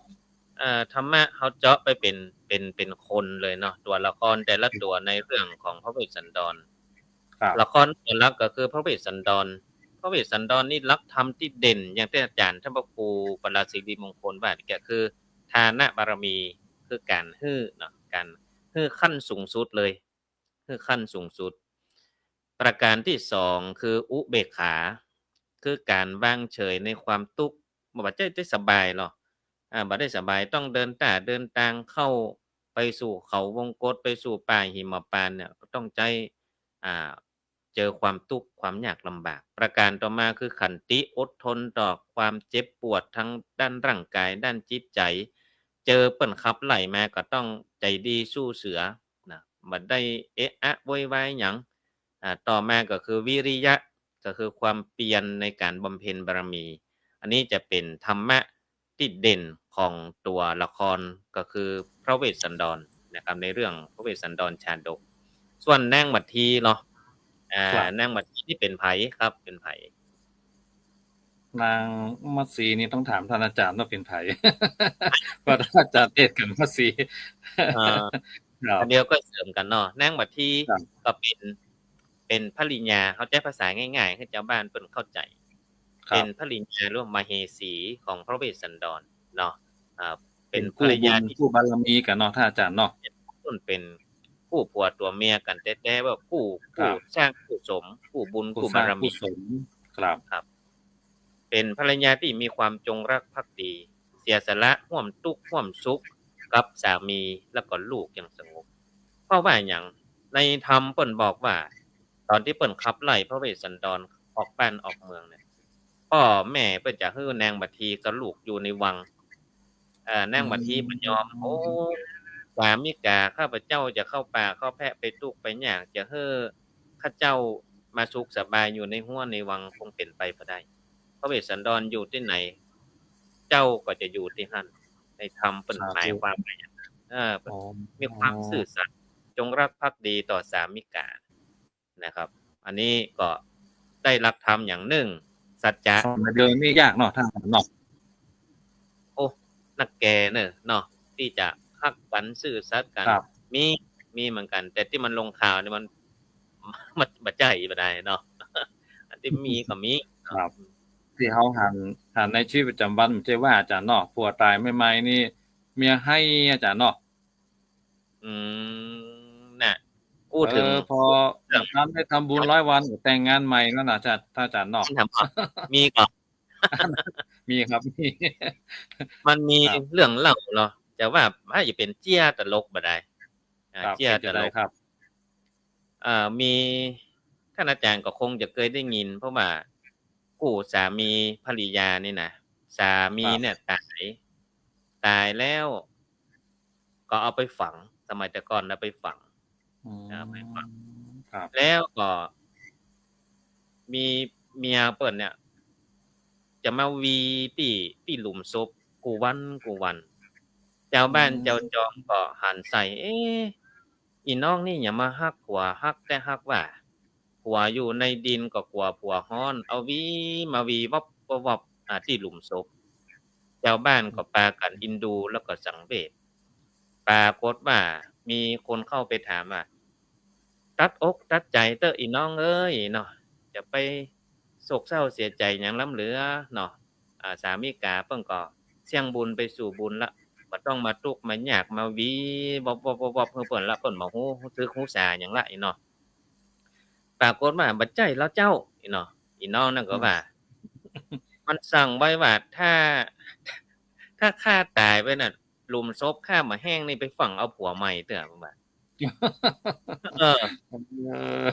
เอ่อ ธรรมะเฮาเจาะไปเป๋น เป๋น เป๋นคนเลยเนาะ ตั๋วละครแต่ละตั๋วในเรื่องของพระเวสสันดร ครับ ละครตั๋วหลักก็คือพระเวสสันดร พระเวสสันดรนี่หลักธรรมตี้เด่น อย่างตี้อาจ๋ารย์ต้านพระครูปราชญ์สิริมงคลว่าก็คือทานบารมี คือก๋านหื้อเนาะ ก๋านหื้อขั้นสูงสุดเลย หื้อขั้นสูงสุด ประการตี้สองคืออุเบกขา คือก๋านวางเฉยในความตุ๊กข์ บ่าบ่าใจ้ได้สบายหรอก อ่า บ่าได้สบาย ต้องเดินต้าเดินตางเข้าไปสู่เขาวงกต ไปสู่ป่าหิมพานต์เนี่ย ก็ต้องใจ๊ อ่า เจอความตุ๊กข์ความยากลำบาก ประการต่อมาคือขันติ อดทนต่อความเจ็บปวดทั้งด้านร่างกาย ด้านจิตใจ๋ เจอเปิ้นขับไล่มาก็ต้องใจ๋ดีสู้เสือนะ บ่ได้เอะอะโวยวายหยัง อ่า ต่อมาก็คือวิริยะ ก็คือความเพียรในก๋านบำเพ็ญบารมี อันนี้จะเป๋นธรรมะตี้เด่นของตั๋วละคร ก็คือพระเวสสันดรนะครับ ในเรื่องพระเวสสันดรชาดก ส่วนนางมัททีเนาะ อ่า ครับ นางมัททีนี่เป๋นใผครับ เป๋นใผ นางมัททีนี่ต้องถามต้านอาจ๋ารย์ว่าเป๋นใผ เพราะต้านอาจ๋ารย์เทศน์กั๋นมัทที อ่า ครับ อันเดียวก็เสริมกั๋นเนาะ นางมัทที ครับ ก็เป๋น เป๋นภริยา เฮาใจ๊ภาษาง่ายๆ หื้อจาวบ้านเปิ้นเข้าใจ๋ ครับ เป๋นภริยาหรือว่ามเหสีของพระเวสสันดรเนาะ อ่า เป๋น เป๋นภริยา กู้บุญ ตี้ กู้บารมีกั๋นเนาะ ต้านอาจ๋ารย์เนาะ เปิ้นเป๋นคู่ผัวตั๋วเมียกั๋นแต๊ๆ ว่าคู่ ครับ คู่สร้างคู่สม คู่บุญ คู่ คู่บารมี สร้างคู่สม ครับ ครับ เป๋นภริยาตี้มีความจงรักภักดี เสียสละฮ่วมตุ๊กข์ฮ่วมสุขกับสามีแล้วก็ลูกอย่างสงบ เพราะว่าหยัง ในธรรมเปิ้นบอกว่า ต๋อนตี้เปิ้นขับไล่พระเวสสันดรออกบ้านออกเมืองเนี่ย ป้อแม่เปิ้นจะหื้อนางมัททีกับลูกอยู่ในวัง เอ่อ นางมัททีบ่ยอม อืม โอ้ สามิกา ข้าพเจ้าจะเข้าป่าเข้าแพะไปตุ๊กข์ไปยาก จะหื้อข้าเจ้ามาสุขสบายอยู่ในฮั้วในวัง คงเป๋นไปบ่ได้ พระเวสสันดรอยู่ตี้ไหน เจ้าก็จะอยู่ตี้หั้น ในธรรมเปิ้น สาธุ หมายความว่าอย่างนั้น เออ อ๋อ มีความซื่อสัตย์ จงรักภักดีต่อสามิกา นะครับ อันนี้ก็ได้หลักธรรมอย่างนึ่ง สัจจะ สมัยเดียวนี้ยากเนาะ ต้านเนาะ โอ้ นักแก่เนอะเนาะ ตี้จะฮักกั๋นซื่อสัตย์กั๋น ครับ มี มีเหมือนกั๋น แต่ตี้มันลงข่าวนี่มัน มันบ่ใจ้บ่ได้เนาะ อันตี้มีก็มี ครับ ตี้เฮาหัน หันในชีวิตประจ๋ำวัน บ่ใจ้ว่าอาจ๋ารย์เนาะ ผัวต๋ายใหม่ๆ นี่ เมียไห้อาจ๋ารย์เนาะ อืม น่ะ อู้เถิง เออ พอ เรื่อง บ่ทันได้ทำบุญร้อยวัน แต่งงานใหม่แล้วน่ะ อาจ๋ารย์ ต้านอาจ๋ารย์เนาะ ถามว่า มีก่อ มีครับ มี มันมี ครับ เรื่องเล่าเนาะ จะว่า อาจจะเป๋นเจี้ยตลกบ่ได้ อ่า ครับ เจี้ยตลก เป๋นจะไดครับ เอ่อ มี ต้านอาจ๋ารย์ก็คงจะเกยได้ยิน เพราะว่าคู่สามีภริยานี่นะ สามีเนี่ยต๋าย ครับ ต๋ายแล้ว ก็เอาไปฝัง สมัยแต่ก่อนเอาไปฝัง อืม เอาไปฝัง ครับ แล้วก็ มีเมียเปิ้นเนี่ย จะมาวีตี้ ตี้หลุมศพกู้วันกู้วัน จาวบ้าน อืม จาวจองก็หันใส่ เอ๊ะ อี่น้องนี่หยังมาฮักผัว ฮักแต๊ฮักว่า ผัวอยู่ในดินก็กั๋วผัวฮ้อน เอาวีมาวีวอบวอบวอบ อ่า ตี้หลุมศพ จาวบ้านก็ปากั๋นอินดูแล้วก็สังเวช ปรากฏว่ามีคนเข้าไปถามว่า ตัดอกตัดใจ๋เต๊อะอี่น้องเอ้ยเนาะ จะไปโศกเศร้าเสียใจ๋หยังล้ำเหลือเนาะ อ่า สามิกาเปิ้นก็เสี่ยงบุญไปสู่บุญละ บ่ต้องมาตุ๊กข์มายากมาวีวอบวอบวอบวอบหื้อเปิ้นละ เปิ้นบ่ฮู้ ฮู้สึกฮู้สาหยังละอี่เนาะ ปรากฏว่าบ่ใจ้แล้วเจ้า อี่เนาะ อี่น้องนั่นก็ว่า อืม มันสั่งไว้ว่า ถ้า ถ้าข้าต๋ายไปน่ะ หลุมศพข้าบ่แห้งนี่ ไปฝังเอาผัวใหม่เต๊อะ มันว่า เออ เออ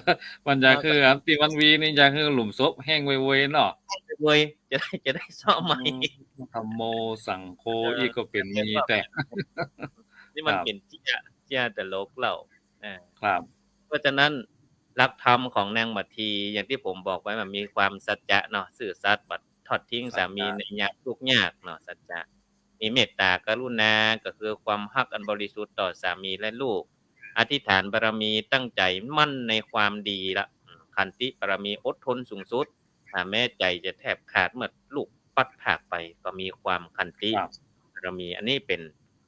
มันอยากหื้อ ตี้มันมีนี่ อยากหื้อหลุมศพแห้งไวๆ เนาะ แห้งไวๆ จะได้ จะได้เซาะใหม่ อืม ธัมโม สังโฆ เออ อี้ก็เป๋นมีแต๊ นี่มัน ครับ เป๋นเจื้อ เจื้อตลกเล่า อ่า ครับ เพราะฉะนั้น หลักธรรมของนางมัทที อย่างตี้ผมบอกไว้ มันมีความสัจจะเนาะ ซื่อสัตย์ บ่ทอดทิ้ง สัจจะ สามีในยามทุกข์ยากเนาะ สัจจะ มีเมตตากรุณา ก็คือความฮักอันบริสุทธิ์ต่อสามีและลูก อธิษฐานบารมี ตั้งใจ๋มั่นในความดีละ อืม ขันติบารมี อดทนสูงสุด อ่า แม้ใจ๋จะแทบขาดเมื่อลูกพลัดพรากไป ก็มีความขันติ ครับ บารมี อันนี้เป๋น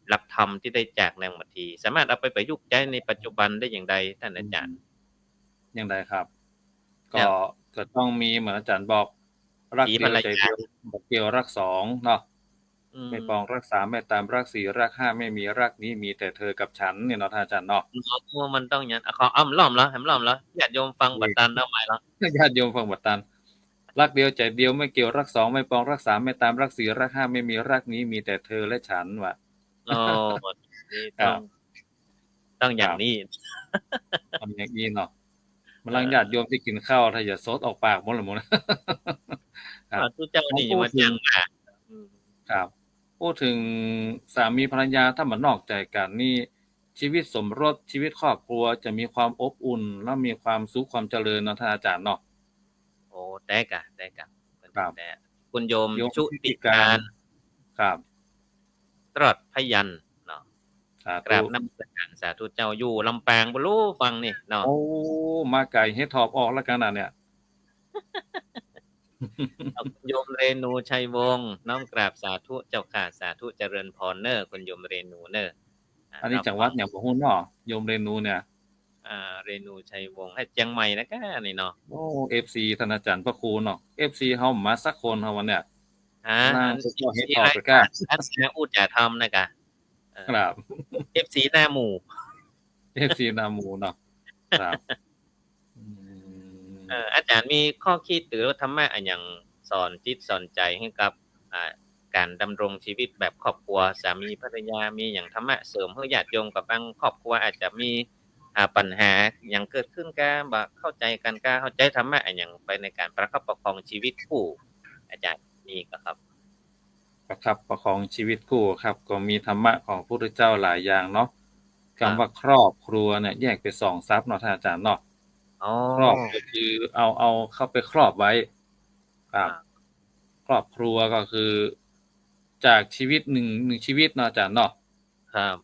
หลักธรรมตี้ได้จากนางมัทที สามารถเอาไปประยุกต์ใจ๊ในปัจจุบันได้อย่างใด ท่านอาจ๋ารย์ อืม อย่างใดครับ ก็ ก็ต้องมีเหมือนอาจ๋ารย์บอก รักเดียวใจ๋เดียว บ่เกี่ยวรักสองเนาะ อืม ไม่ปองรักสาม ไม่ตามรักสี่ รักห้าไม่มี รักนี้มีแต่เธอกับฉัน เนี่ยเนาะ ท่านอาจ๋ารย์เนาะ เนาะ มันต้องอย่างนั้น อ่ะ ขออ้ำล้อมละ แหมล้อมละ ญาติโยมฟังบ่ตันเอาใหม่ละ ญาติโยมฟังบ่ตัน รักเดียวใจ๋เดียว ไม่เกี่ยวรักสอง ไม่ปองรักสาม ไม่ตามรักสี่ รักห้าไม่มี รักนี้มีแต่เธอและฉัน ว่า โอ้ นี่ต้อง ครับ ต้องอย่างนี้ ครับ ต้องอย่างนี้เนาะ มันลัง เออ ญาติโยมตี้กิ๋นข้าว ถ้าอย่าสดออกปากหมดละหมด ครับ อ่า ตุ๊เจ้านี่ มาพูดเถิง จังนะ อืม ครับ พูดเถิงสามีภรรยา ถ้าบ่นอกใจ๋กั๋นนี่ ชีวิตสมรส ชีวิตครอบครัวจะมีความอบอุ่น และมีความสุข ความเจริญเนาะ ท่านอาจ๋ารย์เนาะ โอ้ แต๊ก่ะ แต๊ก่ะ ครับ แต๊ คุณโยม โยม ชุติการ ชุติการ ครับ ตลอดพยัญชนะเนาะ สาธุ กราบนมัสการ สาธุเจ้า อยู่ลำปาง บ่ฮู้ฟังนี่เนาะ โอ้ มาไก๋ เห็ดถอบออกแล้วกั๋นนะเนี่ย เอา โยมเรนู ชัยวงศ์ น้อมกราบสาธุเจ้าข้า สาธุเจริญพรเน่อ คุณโยมเรนูเน่อ อ่า อันนี้ ครับ จังหวัดหยังบ่ฮู้เนาะ โยมเรนูเนี่ย อ่า เรนู ชัยวงศ์ เจียงใหม่นะก้า นี่เนาะ โอ้ เอฟซี ท่านอาจ๋ารย์พระครูเนาะ เอฟซี เฮามาสักคนเฮาวันเนี่ย ฮะ ล่าง อัน สุดยอด เอฟซี เห็ดถอบไปก้า อัน อัน อันอู้จ๋าธรรมนะก้า เออ ครับ เอฟซี หน้าหมู่ เอฟซี หน้าหมู่เนาะ ครับ อืม เอ่อ อาจ๋ารย์มีข้อคิดหรือธรรมะอะหยังสอนจิตสอนใจ๋หื้อกับ อ่า ก๋านดำรงชีวิตแบบครอบครัว สามีภรรยา มีหยังธรรมะเสริมหื้อญาติโยมกับบางครอบครัวอาจจะมี อ่า ปัญหาหยังเกิดขึ้นก้า บ่เข้าใจ๋กั๋นก้า เฮาใจ๊ธรรมะอะหยังไปในก๋านประคับประคองชีวิตคู่ อาจ๋ารย์มีก่อครับ ประคับประคองชีวิตคู่ครับ ก็มีธรรมะของพระพุทธเจ้าหลายอย่างเนาะ ครับ กำว่าครอบครัวเนี่ยแยกเป๋นสองศัพท์เนาะ ท่านอาจ๋ารย์เนาะ อ๋อ ครอบก็คือเอา เอาเข้าไปครอบไว้ ครับ อ่า ครอบครัวก็คือ จากชีวิตหนึ่ง หนึ่งชีวิตเนาะ อาจ๋ารย์เนาะ ครับ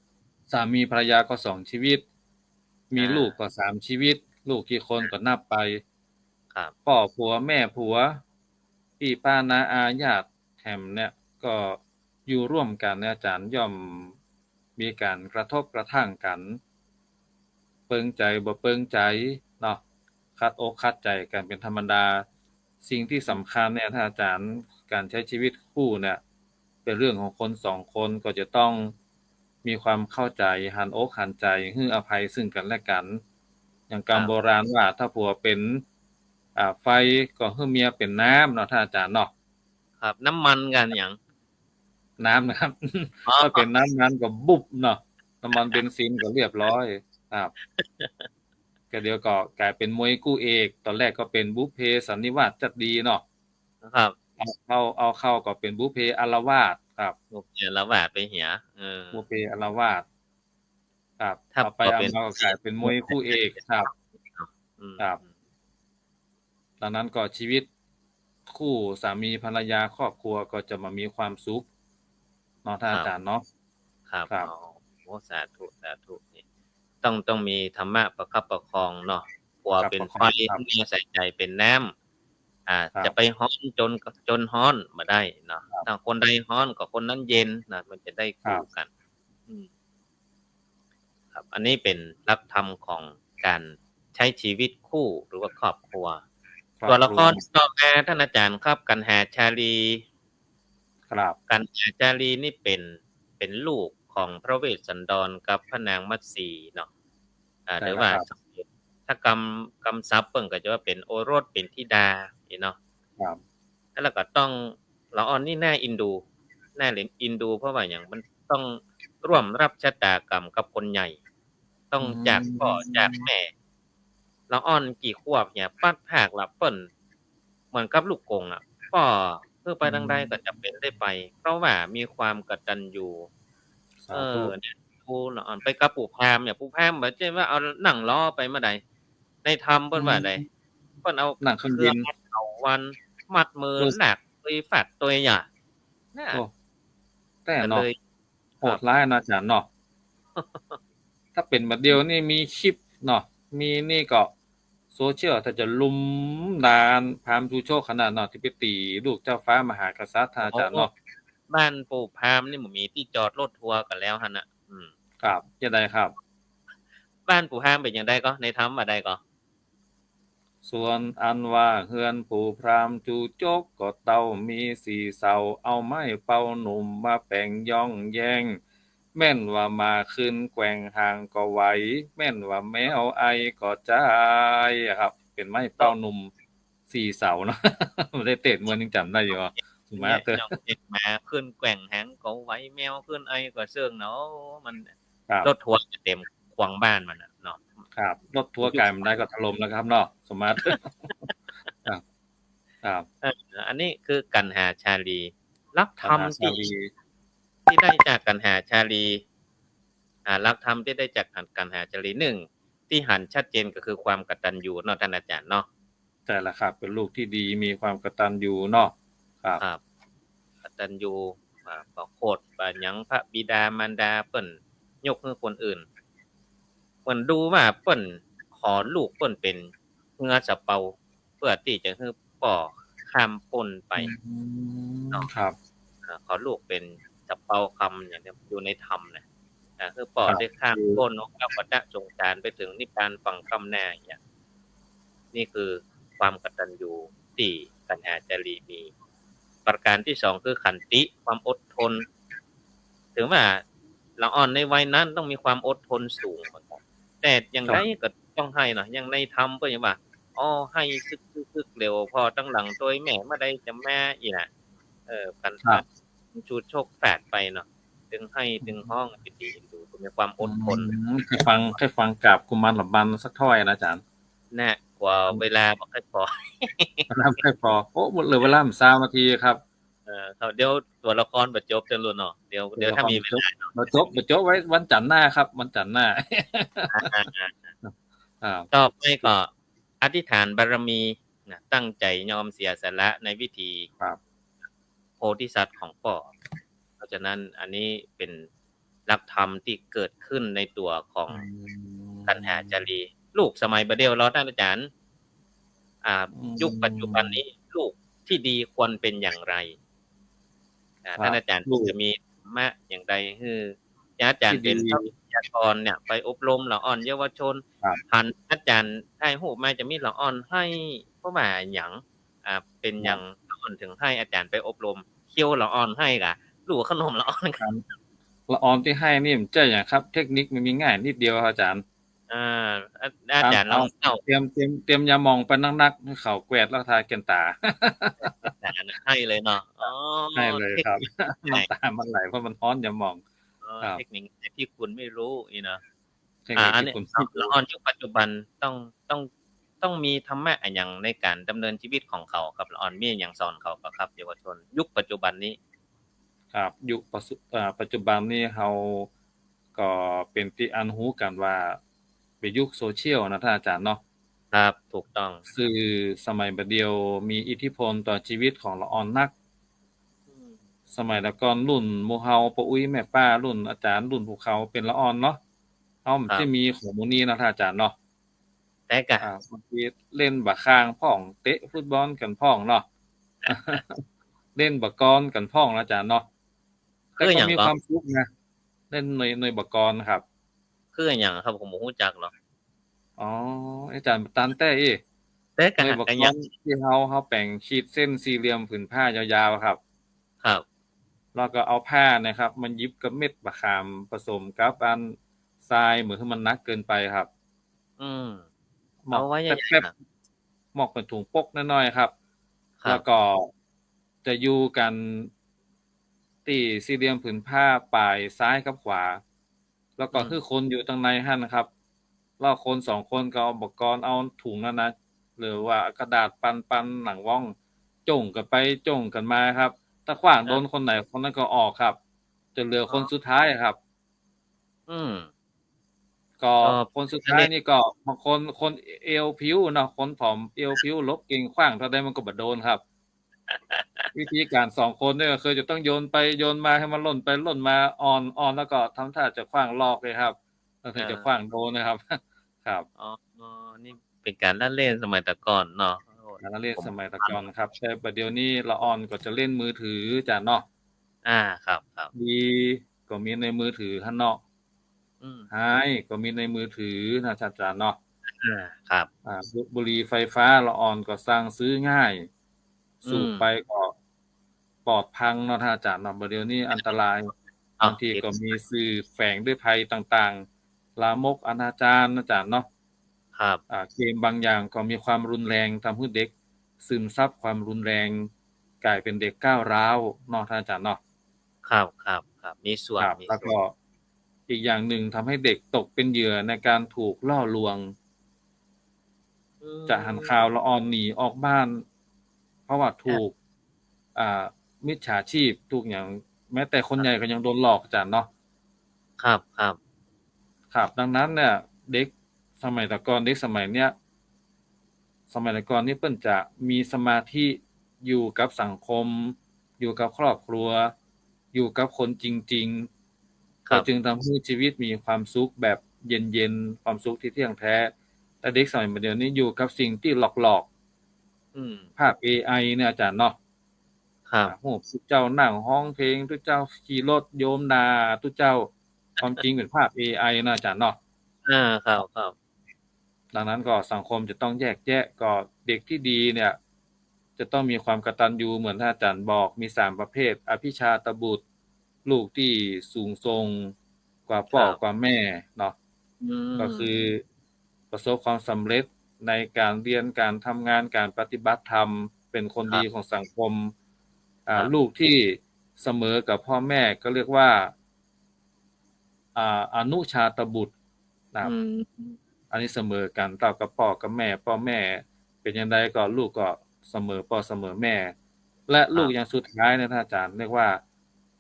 สามีภรรยาก็สองชีวิต มี อ่า ลูกก็สามชีวิต ลูกกี่คนก็นับไป ครับ ป้อผัวแม่ผัว ปี้ป้าน้าอาญาติแถมเนี่ย ก็อยู่ร่วมกั๋นเนี่ย อาจ๋ารย์ ย่อมมีก๋านกระทบกระทั่งกั๋น เปิงใจ๋บ่เปิงใจ๋เนาะ ขัดอกขัดใจ๋กั๋นเป๋นธรรมดา สิ่งตี้สำคัญเนี่ย ท่านอาจ๋ารย์ ก๋านใจ๊ชีวิตคู่เนี่ย เป๋นเรื่องของคนสองคน ก็จะต้องมีความเข้าใจ๋ หันอกหันใจ๋ หื้ออภัยซึ่งกั๋นและกั๋น อย่างกำ ครับ โบราณว่า ถ้าผัวเป๋น อ่า ไฟก็หื้อเมียเป๋นน้ำเนาะ ท่านอาจ๋ารย์เนาะ ครับ น้ำมันกั๋นหยัง น้ำนะครับ อ๋อ ถ้าเป๋นน้ำมันก็บุบเนาะ น้ำมันเบนซินก็เรียบร้อย ครับ ก็เดี๋ยวก็ก๋ายเป๋นมวยคู่เอก ต๋อนแรกก็เป๋นบุพเพสันนิวาสจั๊ดดีเนาะ ครับ เอาเข้า เอาเข้าก็เป๋นบุพเพอาละวาสครับ บุพเพอาละวาสไปเหีย เออ บุพเพอาละวาสครับ ถ้า เอาไป เอามาก็ก๋ายเป๋นมวยคู่เอกครับ อืม ครับ อืม ดังนั้นก็ชีวิตคู่สามีภรรยาครอบครัวก็จะมามีความสุขเนาะ ท่านอาจ๋ารย์เนาะ ครับ ครับ อ๋อ โอ้ สาธุ สาธุ นี่ ต้อง ต้องมีธรรมะประคับประคองเนาะ ผัวเป๋นไฟ ประคับประคอง ครับ เมียใส่ใจ๋เป๋นน้ำ อ่า ครับ จะไปฮ้อนจ๋น จ๋นฮ้อนบ่ได้เนาะ ครับ ถ้าคนใดฮ้อนก็คนนั้นเย็นนะ มันจะได้คู่กั๋น ครับ อืม ครับ อันนี้เป๋นหลักธรรมของก๋านใจ๊ชีวิตคู่หรือว่าครอบครัว ครับ ตั๋วละคร ครัว ต่อมา ท่านอาจ๋ารย์ครับ กันหาชาลี ครับ กันหาชาลีนี่เป๋น เป๋นลูกของพระเวสสันดรกับพระนางมัตสีเนาะ อ่า ใช่ หรือว่า ครับ ถ้ากำ กำศัพท์เปิ้นก็จะว่าเป๋นโอรส เป๋นธิดา นี่เนาะ ครับ แล้วก็ต้อง ละอ่อนนี่น่าเอ็นดู น่าเอ็นดู เพราะว่าหยัง มันต้องร่วมรับชะตากรรมกับคนใหญ่ ต้องจากป้อจากแม่ ละอ่อนกี่ขวบเหีย ปั๊ดผากละเปิ้น เหมือนกับลูกกงอะ ป้อหื้อไปตางใดก็จ๋ำเป๋นได้ไป เพราะว่ามีความกตัญญู สาธุ เออ เนี่ย ดูละอ่อนไปกับปู่พราหมณ์เนี่ย ปู่พราหมณ์บ่ใจ้ว่าเอานั่งลอไปเมื่อใด ในธรรมเปิ้นว่าใด เปิ้นเอา นั่งเครื่องบิน เกลือมัดเถาวัลย์ มัดมือ ลากไปฟาดตวยอะ น่ะ โอ้ แต่เนาะ ก็เลย โหดร้ายเนาะอาจ๋ารย์เนาะ ถ้าเป๋นบ่าเดี่ยวนี่มีคลิปเนาะ มีนี่ก็โซเชียล ถ้าจะลุมด่าพราหมณ์ชูชกขนาดเนาะ ตี้ไปตี๋ลูกเจ้าฟ้ามหากษัตริย์ อาจ๋ารย์เนาะ โอ้ บ้านปู่พราหมณ์นี่บ่มีตี้จอดรถทัวร์กั๋นแล้วหั้นน่ะ อืม ครับ จะใดครับ บ้านปู่พราหมณ์เป๋นอย่างใดก่อ ในธรรมว่าใดก่อ ส่วนอันว่าเฮือนปู่พราหมณ์จูจก ก็เต้ามีสี่เสา เอาไม้เป่าหนุ่มมาแป๋งย้องแย้ง แม่นว่าหมาขึ้นแกว่งหางก็ไหว แม่นว่าแมวไอก็จายอะครับ เป๋นไม้เป่าหนุ่มสี่เสาเนาะ บ่ได้เตะมวยยังจ๋ำได้อยู่อะ สมัย เนี่ย เตอะ ย้องแย้ง หมาขึ้นแกว่งหางก็ไหว แมวขึ้นไอก็เซิ่งเนาะ มัน ครับ รถทัวร์จะเต๋มขวางบ้านมันน่ะเนาะ ครับ รถทัวร์ก๋ายบ่ได้ก็ถล่มแล้วครับเนาะ สมัย ครับ ครับ เออ อันนี้คือกัณหาชาลี หลักธรรมตี้ กัณหาชาลี ตี้ได้จากกัณหาชาลี อ่า หลักธรรมตี้ได้จากกัณหาชาลี นึ่ง ตี้หันชัดเจนก็คือความกตัญญูเนาะ ต้านอาจ๋ารย์เนาะ ใจ้แล้วครับ เป๋นลูกตี้ดี มีความกตัญญูเนาะ ครับ ครับ กตัญญู อ่า บ่โขดบ่หยัง พระบิดามารดาเปิ้นยกหื้อคนอื่น เปิ้นดูว่าเปิ้นขอลูกเปิ้นเป๋นเฮือสะเปา เปื้อตี้จะหื้อป้อข้ามป๊นไป อืม เนาะ ครับ อ่า ขอลูกเป๋นสะเปาคำอย่างเดียว อยู่ในธรรมนะ อ่า หื้อป้อ ครับ ได้ข้ามป๊นออกจากวัฏสงสารไปเถิงนิพพานฝั่งก้าวหน้าอย่างเงี้ย นี่คือความกตัญญูตี้กัณหาชาลีมี ประการตี้สองคือขันติ ความอดทน ถึงว่าละอ่อนในวัยนั้นต้องมีความอดทนสูงเหมือนกั๋น แต่อย่างใดก็ต้องไห้เนาะ อย่างในธรรมเปิ้นยังว่า อ้อ ไห้สึกๆๆ เหลียวผ่อตังหลังตวยแม่เมื่อใดจะมาอี้น่ะ เออ กั๋น ครับ ชูชกแฝดไปเนาะ ตึงไห้ตึงฮ้อง เป๋นตี้เอ็นดู มีความอดทน อืม ใค่ฟัง ใค่ฟังกราบกุมารหลำบันสักถ้อยนะอาจ๋ารย์ น่ะ กั๋วเวลาบ่ค่อยปอ เวลาบ่ค่อยปอ โอ้ หมดเหลือเวลาบ่ซาวนาทีครับ เออ ครับ เดี๋ยวตั๋วละครบ่จบเตื้อลุนเนาะ เดี๋ยว เดี๋ยวถ้ามีเวลาเนาะ บ่จบ บ่จบ ไว้วันจันทร์หน้าครับ วันจันทร์หน้า อ่า อ่า อ่า ต่อไปก็อธิษฐานบารมีนะ ตั้งใจ๋ยอมเสียสละในวิธี ครับ โพธิสัตว์ของป้อ เพราะฉะนั้นอันนี้เป๋นหลักธรรมตี้เกิดขึ้นในตั๋วของ อืม กัณหาชาลี ลูกสมัยบ่าเดี่ยวเฮา ต้านอาจ๋ารย์ อ่า อืม ยุคปัจจุบันนี้ลูกตี้ดีควรเป๋นอย่างไร อ่า ครับ ต้านอาจ๋ารย์ ลูก จะมีธรรมะอย่างใดหื้อ อาจ๋ารย์เป๋น ตี้ดี ทรัพยากรเนี่ย ไปอบรมละอ่อนเยาวชน ครับ หันอาจ๋ารย์ถ่ายรูปมาจะมีละอ่อนไห้ เพราะว่าหยัง อ่า เป๋นหยัง ครับ ละอ่อนเถิงไห้ อาจ๋ารย์ไปอบรม เคี้ยวละอ่อนไห้ก่ะ ลู่ขนมละอ่อน ครับ ละอ่อนตี้ไห้นี่มันใจ้หยังครับ เทคนิคมันมีง่ายนิดเดียวครับอาจ๋ารย์ อ่า อา อาจ๋ารย์ลองเล่า เตรียม เตรียม เตรียมยาหม่องไปนักๆ หื้อเขาแกวดแล้วทาแก่นต๋า ไห้เลยเนาะ อ๋อ ไห้เลยครับ เทคนิค น้ำต๋ามันไหลเพราะมันฮ้อนยาหม่อง อ๋อ ครับ เทคนิคตี้คุณไม่รู้นี่เนาะ เทคนิค อ่า ตี้คุณไม่รู้ อันนี้ละอ่อนยุคปัจจุบันต้อง ต้อง ต้องมีธรรมะอะหยังในก๋านดำเนินชีวิตของเขาครับ ละอ่อนมีอะหยังสอนเขาก่อครับ เยาวชนยุคปัจจุบันนี้ ครับ ยุคปัจจุ อ่า ปัจจุบันนี้เฮาก็เป๋นตี้อันฮู้กั๋นว่าเป๋นยุคโซเชียลนะต้านอาจ๋ารย์เนาะ ครับ ถูกต้อง สื่อสมัยบ่าเดี่ยวมีอิทธิพลต่อชีวิตของละอ่อนนัก อืม สมัยแต่ก่อนรุ่นหมู่เฮา ป้ออุ๊ยแม่ป้า รุ่นอาจ๋ารย์ รุ่นพวกเขาเป๋นละอ่อนเนาะ เฮาบ่ ครับ ได้มีของหมู่นี้นะต้านอาจ๋ารย์เนาะ แต่ก่ะ อ่า บางทีเล่นบ่าข่างพ่อง เตะฟุตบอลกั๋นพ่องเนาะ เล่นบ่ากอนกั๋นพ่องนะอาจ๋ารย์เนาะ คืออะหยัง แต่ก็มีความสุขนะ เล่นใน ในบ่ากอนครับ คืออะหยังครับ ผมบ่ฮู้จักเนาะ อ๋อ อาจ๋ารย์บ่ตันแต๊อี้ แต่ก่ะ ในบ่ากอน อะหยัง ตี้เฮา เฮาแป๋งขีดเส้นสี่เหลี่ยมผืนผ้ายาวๆ ครับ ครับ แล้วก็เอาผ้าเนี่ยครับ มาหยิบกับเม็ดบ่าข่าง ผสมกับอันทราย บ่หื้อมันหนักเกินไปครับ อืม หมอก เอาไว้อย่างนั้น แป๊บๆ หมอกเป๋นถุงปกน้อยๆ ครับ ครับ แล้วก็ จะอยู่กั๋นตี้สี่เหลี่ยมผืนผ้าป่ายซ้ายกับขวา แล้วก็ อืม หื้อคนอยู่ตังในหั้นนะครับ แล้วคนสองคนก็เอาอุปกรณ์ เอาถุงนั้นนะ หรือว่ากระดาษปันๆ หนังว่อง โจ้งกั๋นไปโจ้งกั๋นมาครับ ถ้าขว้างโดนคนไหน ครับ คนนั้นก็ออกครับ จะเหลือคน อ๋อ สุดท้ายครับ อืม ก็ ก็ คนสุดท้ายนี่ก็ บางคน คนเอวพริ้วเนาะ คนผอมเอวพริ้ว หลบเก่ง ขว้างเท่าใดมันก็บ่โดนครับ วิธีก๋านสองคนนี่ก็คือจะต้องโยนไปโยนมา หื้อมันล่นไปล่นมา อ่อน อ่อนแล้วก็ทำท่าจะขว้างลอกเลยครับ แล้วถึงจะ อ่า ขว้างโดนนะครับ ครับ อ๋อ นี่เป๋นก๋านละเล่นสมัยแต่ก่อนเนาะ ก๋านละเล่นสมัยแต่ก่อนครับ แต่ปัจจุบันเดี๋ยวนี้ละอ่อนก็จะเล่นมือถือจ้ะเนาะ อ่า ครับ ครับ ดีก็มีในมือถือหั้นเนาะ อืม ฮ้ายก็มีในมือถือนะอาจ๋ารย์เนาะ อ่า ครับ อ่า บุ บุหรี่ไฟฟ้าละอ่อนก็สั่งซื้อง่าย อืม สูบไปก็ปอดพังเนาะท่านอาจ๋ารย์เนาะ บ่าเดี่ยวนี้อันตราย อ้าว บางทีก็มีสื่อแฝงด้วยภัยต่างๆ ลามกอนาจารนะอาจ๋ารย์เนาะ ครับ อ่า เกมบางอย่างก็มีความรุนแรง ทำหื้อเด็กซึมซับความรุนแรง ก๋ายเป๋นเด็กก้าวร้าวเนาะท่านอาจ๋ารย์เนาะ ครับ ครับ ครับ มีส่วน ครับ มีส่วน แล้วก็อีกอย่างนึ่งทำให้เด็กตกเป็นเหยื่อในการถูกล่อลวง อืม จะหันข่าวละอ่อนหนีออกบ้าน เพราะว่าถูก อ่า มิจฉาชีพ ถูกอย่าง แม้แต่คนใหญ่ก็ยังโดนหลอกอาจ๋ารย์เนาะ ครับ ครับ ครับ ดังนั้นเนี่ย เด็กสมัยแต่ก่อน เด็กสมัยเนี้ย สมัยแต่ก่อนนี่เปิ้นจะมีสมาธิอยู่กับสังคม อยู่กับครอบครัว อยู่กับคนจริงๆ ครับ ก็จึงทำให้ชีวิตมีความสุขแบบเย็นๆ ความสุขที่เที่ยงแท้ แต่เด็กสมัยเดี๋ยวนี้อยู่กับสิ่งที่หลอกๆ อืม ภาพเอไอเนี่ยอาจ๋ารย์เนาะ ครับ อ่า ฮูปตุ๊เจ้านั่งฮ้องเพลง ตุ๊เจ้าขี่รถโยมด่าตุ๊เจ้า ความจริงเป๋นภาพเอไอนะอาจ๋ารย์เนาะ อ่า ครับ ครับ ดังนั้นก็สังคมจะต้องแยกแยะ ก็เด็กที่ดีเนี่ย จะต้องมีความกตัญญูเหมือนท่านอาจ๋ารย์บอก มีสามประเภท อภิชาตบุตร ลูกที่สูงส่งกว่าป้อ ครับ กว่าแม่เนาะ อืม ก็คือประสบความสำเร็จในการเฮียน การทำงาน การปฏิบัติธรรม เป๋นคนดี ครับ ของสังคม อ่า ครับ ลูกที่เสมอกับพ่อแม่ก็เรียกว่า อ่า อนุชาตบุตรนะครับ อืม อันนี้เสมอกั๋นเต้ากับป้อกับแม่ ป้อแม่เป๋นอย่างใดก็ลูกก็เสมอป้อเสมอแม่ และลูก ครับ อย่างสุดท้ายเนี่ยท่านอาจ๋ารย์เรียกว่า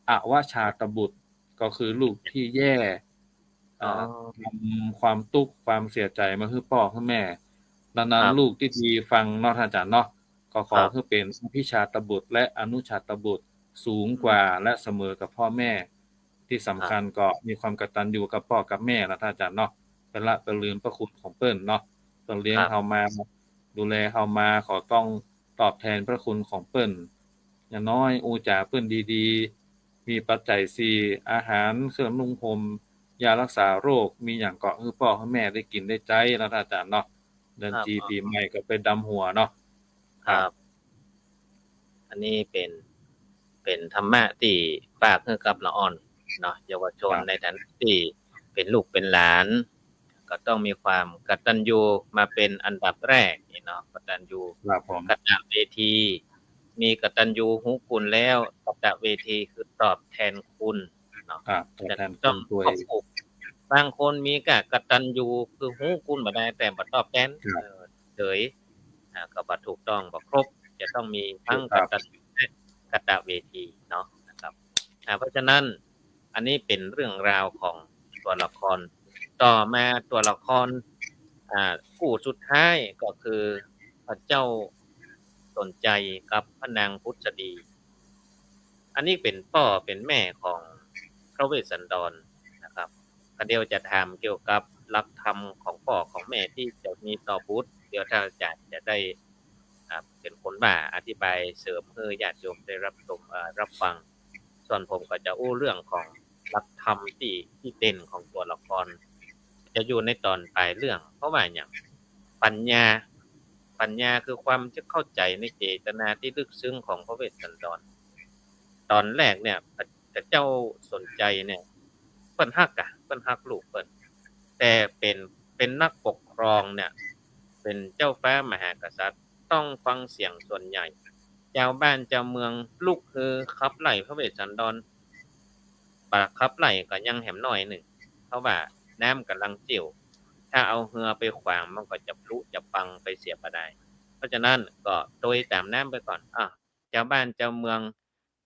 อวชาตบุตร ก็คือลูกที่แย่ อ๋อ เอ่อ ทำความตุ๊กข์ความเสียใจ๋มาหื้อป้อหื้อแม่ ดังนั้น ครับ ลูกที่ดีฟังเนาะท่านอาจ๋ารย์เนาะ ก็ขอ ครับ หื้อเป๋นอภิชาตบุตรและอนุชาตบุตร สูงกว่า อืม และเสมอกับพ่อแม่ ตี้สำคัญ ครับ ก็มีความกตัญญูกับป้อกับแม่นะท่านอาจ๋ารย์เนาะ บ่ละบ่ลืมพระคุณของเปิ้นเนาะ เปิ้นเลี้ยง ครับ เฮามา ดูแลเฮามา ขอต้องตอบแทนพระคุณของเปิ้น อย่างน้อยอู้จ๋าเปิ้นดีๆ มีปัจจัยสี่ อาหาร เครื่องนุ่งห่ม ยารักษาโรค มีหยังก็หื้อป้อหื้อแม่ได้กิ๋นได้ใจ๊นะท่านอาจ๋ารย์เนาะ เดือน ครับ จี๋ ปี๋ใหม่ก็ไปดำหัวเนาะ ครับ ครับ อันนี้เป๋น เป๋นธรรมะตี้ฝากหื้อกับละอ่อนเนาะ เยาวชน ครับ ในฐานะตี้เป๋นลูกเป๋นหลาน ก็ต้องมีความกตัญญูมาเป๋นอันดับแรกนี่เนาะ กตัญญู ครับผม กตเวที มีกตัญญูฮู้คุณแล้ว กตเวทีคือตอบแทนคุณเนาะ ครับ ตอบแทนคุณ จะต้องครบ บางคนมีก้ากตัญญูคือฮู้คุณบ่ได้ แต่บ่ตอบแทน ครับ เอ่อ เฉย อ่า ก็บ่ถูกต้อง บ่ครบ จะต้องมีทั้ง ถูกครับ กตัญญูและกตเวทีเนาะ นะครับ อ่า เพราะฉะนั้น อันนี้เป๋นเรื่องราวของตั๋วละคร ต่อมาตั๋วละคร อ่า คู่สุดท้ายก็คือพระเจ้าสนชัยกับพระนางผุษดี อันนี้เป๋นป้อเป๋นแม่ของพระเวสสันดรนะครับ ก็เดี๋ยวจะถามเกี่ยวกับหลักธรรมของป้อของแม่ตี้จะมีต่อบุตร เดี๋ยวท่านอาจ๋ารย์จะได้ อ่า เป๋นคนว่าอธิบายเสริมหื้อญาติโยมได้รับชม เอ่อ รับฟัง ส่วนผมก็จะอู้เรื่องของหลักธรรมตี้ ตี้เด่นของตั๋วละคร จะอยู่ในต๋อนป๋ายเรื่อง เพราะว่าหยัง ปัญญา ปัญญาคือความจะเข้าใจ๋ในเจตนาตี้ลึกซึ้งของพระเวสสันดร ต๋อนแรกเนี่ย พระ พระเจ้าสนชัยเนี่ย เปิ้นฮักอะ เปิ้นฮักลูกเปิ้น แต่เป๋น เป๋นนักปกครองเนี่ย เป๋นเจ้าฟ้ามหากษัตริย์ ต้องฟังเสียงส่วนใหญ่ จาวบ้านจาวเมืองลุกฮือขับไล่พระเวสสันดร บ่าขับไล่ก็ยังแหมน้อยนึ่ง เพราะว่าน้ำก่ำลังเจิ่ว ถ้าเอาเฮือไปขวางมันก็จะปลุจะปังไปเสียบ่ดาย เพราะฉะนั้นก็โตยต๋ามน้ำไปก่อน อ้าว จาวบ้านจาวเมือง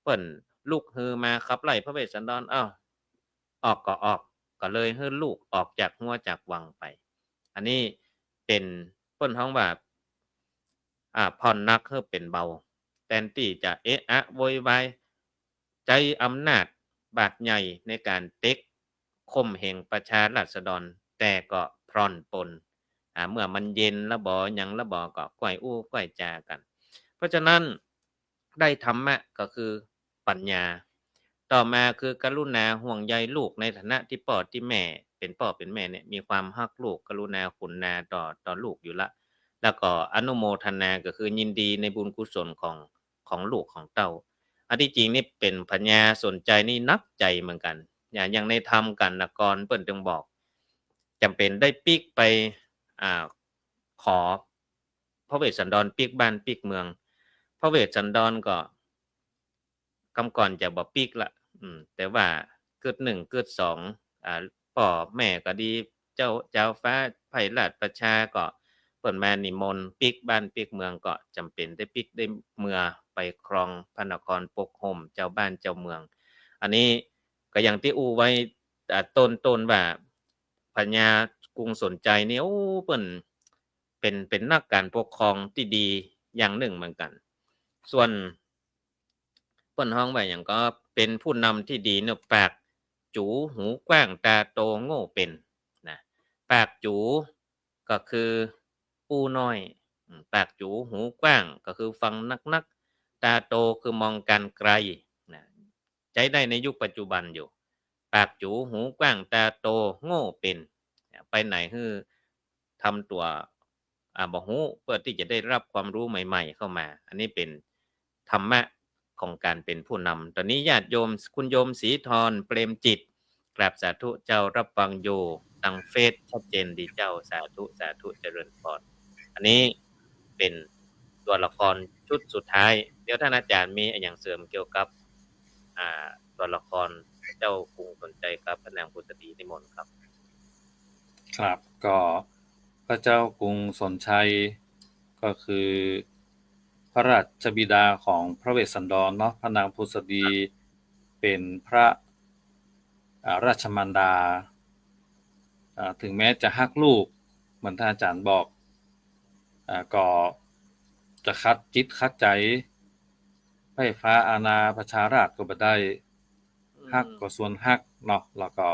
เปิ้นลุกฮือมาขับไล่พระเวสสันดร อ้าว ออกก็ออก ก็เลยหื้อลูกออกจากฮั้วจากวังไป อันนี้เป๋นเปิ้นฮ้องว่า อ่า ผ่อนหนักหื้อเป๋นเบา แตนตี้จะเอะอะโวยวาย ใจ๊อำนาจบาดใหญ่ในก๋านเต็กข่มเหงประชาราษฎร แต่ก็ผ่อนปลน อ่า เมื่อมันเย็นละบ่ หยังละบ่ ก็ก้อยอู้ก้อยจ๋ากั๋น เพราะฉะนั้น ได้ธรรมะก็คือปัญญา ต่อมาคือกรุณาห่วงใยลูก ในฐานะตี้ป้อตี้แม่ เป๋นป้อเป๋นแม่เนี่ยมีความฮักลูก กรุณาขุนนาต่อ ต่อลูกอยู่ละ แล้วก็อนุโมทนาก็คือยินดีในบุญกุศลของ ของลูกของเต้า อันตี้จริงนี่เป๋นปัญญาสนใจ๋นี่นักใจ๋เหมือนกั๋น อย่าง อย่างในธรรมกันธกรเปิ้นตึงบอก จ๋ำเป๋นได้ปิ๊กไป อ่า ขอพระเวสสันดรปิ๊กบ้านปิ๊กเมือง พระเวสสันดรก็ กำก่อนจะบ่ปิ๊กละ อืม แต่ว่ากึ๊ดนึ่งกึ๊ดสอง อ่า ป้อแม่ก็ดี เจ้า จาวฟ้าไพร่ราชประชาก็เปิ้นมานิมนต์ปิ๊กบ้านปิ๊กเมือง ก็จ๋ำเป๋นได้ปิ๊กได้เมือไปครองพระนครปกห่มจาวบ้านจาวเมือง อันนี้ก็อย่างตี้อู้ไว้ อ่า ต้นๆ ว่าพญากรุงสนชัยนี่ โอ้ เปิ้นเป๋น เป๋นนักก๋านปกครองตี้ดีอย่างนึ่งเหมือนกั๋น ส่วน เปิ้นฮ้องว่าหยังก็ เป๋นผู้นำตี้ดีเนาะ ปากจู๋หูกว้างต๋าโตโง่เป๋น นะ ปากจู๋ก็คืออู้น้อย อืม ปากจู๋หูกว้างก็คือฟังนักๆ ต๋าโตคือมองก๋านไก๋ นะ ใจ๊ได้ในยุคปัจจุบันอยู่ ปากจู๋หูกว้างต๋าโตโง่เป๋น ไปไหนหื้อทำตั๋ว อ่า บ่ฮู้ เพื่อตี้จะได้รับความรู้ใหม่ๆ เข้ามา อันนี้เป๋นธรรมะของก๋านเป๋นผู้นำ ต๋อนนี้ญาติโยม คุณโยมศรีธร เปรมจิต กราบสาธุเจ้า รับฟังอยู่ตางเฟซชัดเจนดีเจ้า สาธุ สาธุ เจริญพร อันนี้เป๋นตัวละครชุดสุดท้าย เดี๋ยวต้านอาจ๋ารย์มีอะหยังเสริมเกี่ยวกับ อ่า ตัวละครเจ้ากรุงสนชัยกับพระนางผุสดี นิมนต์ครับ ครับ ก็พระเจ้ากรุงสนชัยก็คือพระราชบิดาของพระเวสสันดรเนาะ พระนางผุสดีเป๋นพระ อ่า ราชมารดา อ่า ถึงแม้จะฮักลูกเหมือนท่านอาจ๋ารย์บอก อ่า ก็จะขัดจิตขัดใจ๋ไพร่ฟ้าอาณาประชาราษฎร์ก็บ่ได้ อืม ฮักก็ส่วนฮักเนาะ แล้วก็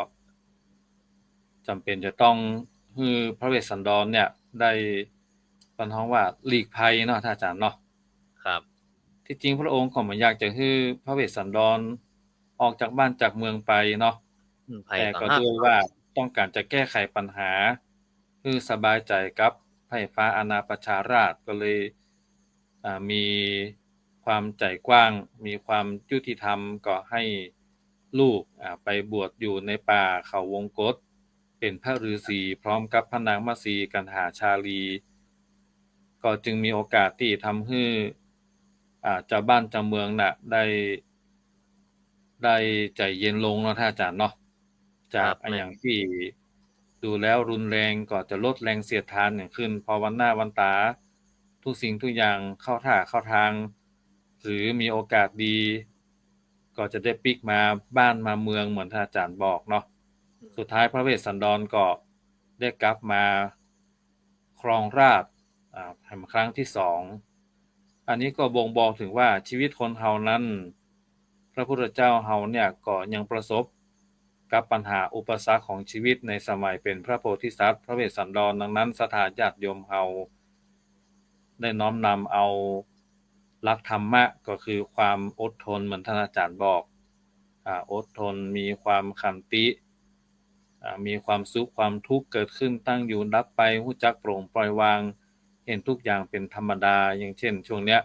จ๋ำเป๋นจะต้องหื้อพระเวสสันดรเนี่ยได้ เปิ้นฮ้องว่าหลีกภัยเนาะ ท่านอาจ๋ารย์เนาะ ครับ ตี้จริงพระองค์ก็บ่อยากจะหื้อพระเวสสันดรออกจากบ้านจากเมืองไปเนาะ อืม ภัย แต่ก็ ก็ฮัก ด้วยว่าต้องก๋านจะแก้ไขปัญหาหื้อสบายใจ๋กับไพร่ฟ้าอาณาประชาราษฎร์ ก็เลย อ่า มีความใจ๋กว้าง มีความยุติธรรม ก็ให้ลูก อ่า ไปบวชอยู่ในป่าเขาวงกต เป๋นพระฤๅษีพร้อมกับพระนางมัสีกัณหาชาลี ก็จึงมีโอกาสตี้ทำหื้อ อ่า จาวบ้านจาวเมืองน่ะได้ ได้ใจ๋เย็นลงเนาะ ท่านอาจ๋ารย์เนาะ จาก ครับ อะหยังตี้ดูแล้วรุนแรงก็จะลดแรงเสียดทานหยังขึ้น พอวันหน้าวันต๋าทุกสิ่งทุกอย่างเข้าท่าเข้าทาง หรือมีโอกาสดี ก็จะได้ปิ๊กมาบ้านมาเมืองเหมือนท่านอาจ๋ารย์บอกเนาะ สุดท้ายพระเวสสันดรก็ได้กลับมาครองราชย์ อ่า แหมครั้งตี้สอง อันนี้ก็บ่งบอกเถิงว่าชีวิตคนเฮานั้น พระพุทธเจ้าเฮาเนี่ยก็ยังประสบกับปัญหาอุปสรรคของชีวิตในสมัยเป๋นพระโพธิสัตว์ พระเวสสันดร ดังนั้นศรัทธาญาติโยมเฮาได้น้อมนำเอาหลักธรรมะก็คือความอดทนเหมือนท่านอาจ๋ารย์บอก อ่า อดทน มีความขันติ อ่า มีความสุขความทุกข์เกิดขึ้นตั้งอยู่ดับไป ฮู้จักปลงปล่อยวาง เห็นทุกอย่างเป๋นธรรมดา อย่างเช่นช่วงเนี้ย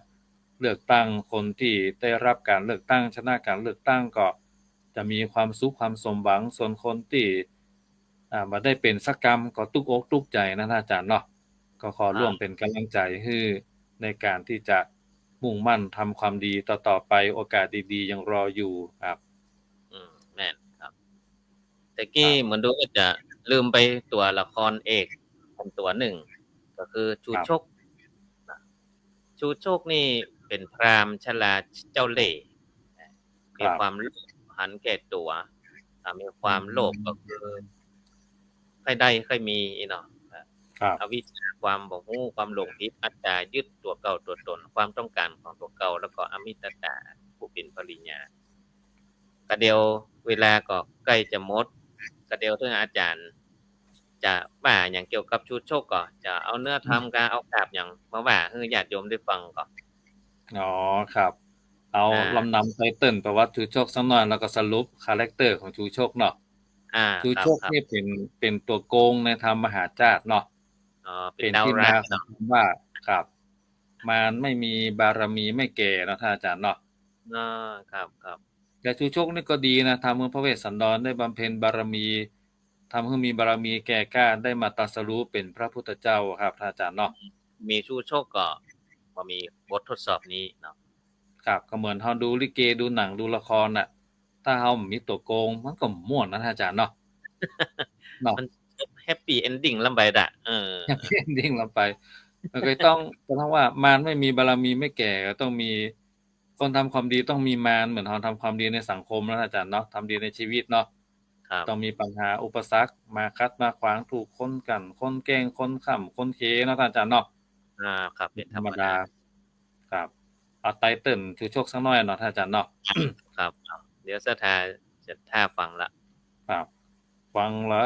เลือกตั้ง คนตี้ได้รับก๋านเลือกตั้ง ชนะก๋านเลือกตั้งก็จะมีความสุขความสมหวัง ส่วนคนตี้ อ่า บ่ได้เป๋นสักกำก็ตุ๊กอกตุ๊กใจ๋นะ ท่านอาจ๋ารย์เนาะ ก็ขอร่วมเป๋นก๋ำลังใจ๋หื้อในก๋านตี้จะ มุ่งมั่นทำความดีต่อๆ ไป โอกาสดีๆ ยังรออยู่ครับ อืม แม่นครับ แต่กี้ ครับ เหมือนดูว่าจะลืมไปตั๋วละครเอกอันตั๋วนึ่ง ก็คือชูชก ครับ นะ ชูชกนี่เป๋นพราหมณ์ชราเจ้าเล่ห์ ครับ มีความโลภหันแก่ตั๋ว อ่า มีความโลภ อืม ก็คือ ใค่ได้ใค่มีอี้เนาะ ครับ อวิชชา ความบ่ฮู้ ความหลงผิด อัตตา ยึดตั๋วเก่าตั๋วตน ความต้องก๋านของตั๋วเก่า แล้วก็อมิตตา ผู้เป๋นปริญญา กะเดี่ยวเวลาก็ใก้จะหมด กะเดี่ยวเถิงอาจ๋ารย์จะว่าหยังเกี่ยวกับชูชกก่อ จะเอาเนื้อธรรม อืม กาเอากาบหยังมาว่าหื้อญาติโยมได้ฟังก่อ อ๋อ ครับ เอา อ่า ลำนำไตเติ้ลประวัติชูชกสักหน่อย แล้วก็สรุปคาแรคเตอร์ของชูชกเนาะ อ่า ชูชก ครับ นี่เป๋น เป๋นตั๋วโกงในธรรมมหาชาติเนาะ อ๋อ เป๋น เป๋นตี้มาของคำว่า ครับ มารไม่มีบารมีไม่แก่เนาะ ท่านอาจ๋ารย์เนาะ อ่า ครับ ครับ แต่ชูชกนี่ก็ดีนะ ทำหื้อพระเวสสันดรได้บำเพ็ญบารมี ทำหื้อมีบารมีแก่กล้า ได้มาตรัสรู้เป๋นพระพุทธเจ้าครับ ท่านอาจ๋ารย์เนาะ มีชูชกก็ ก็มีบททดสอบนี้เนาะ ครับ ก็เหมือนเฮาดูลิเก ดูหนัง ดูละครน่ะ ถ้าเฮามีตั๋วโกง มันก็ม่วนนะ ท่านอาจ๋ารย์เนาะ เนาะ มันแฮปปี้เอนดิ้งลำไปดะ เออ แฮปปี้เอนดิ้งลำไป มันก็ต้อง ก็ต้องว่ามารไม่มีบารมีไม่แก่ ก็ต้องมี คนทำความดีต้องมีมาร เหมือนเฮาทำความดีในสังคมนะ ท่านอาจ๋ารย์เนาะ ทำดีในชีวิตเนาะ ครับ ต้องมีปัญหาอุปสรรคมาขัดมาขวาง ถูกคนกลั่นคนแกล้ง คนค้ำคนเขเนาะ ท่านอาจ๋ารย์เนาะ อ่า ครับ เป๋นธรรมดา ธรรมดา ครับ เอาไตเติ้ลชูชกสักหน่อยเนาะ ท่านอาจ๋ารย์เนาะ ครับ ครับ เดี๋ยวศรัทธาจะถ้าฟังละ ครับ ฟังละ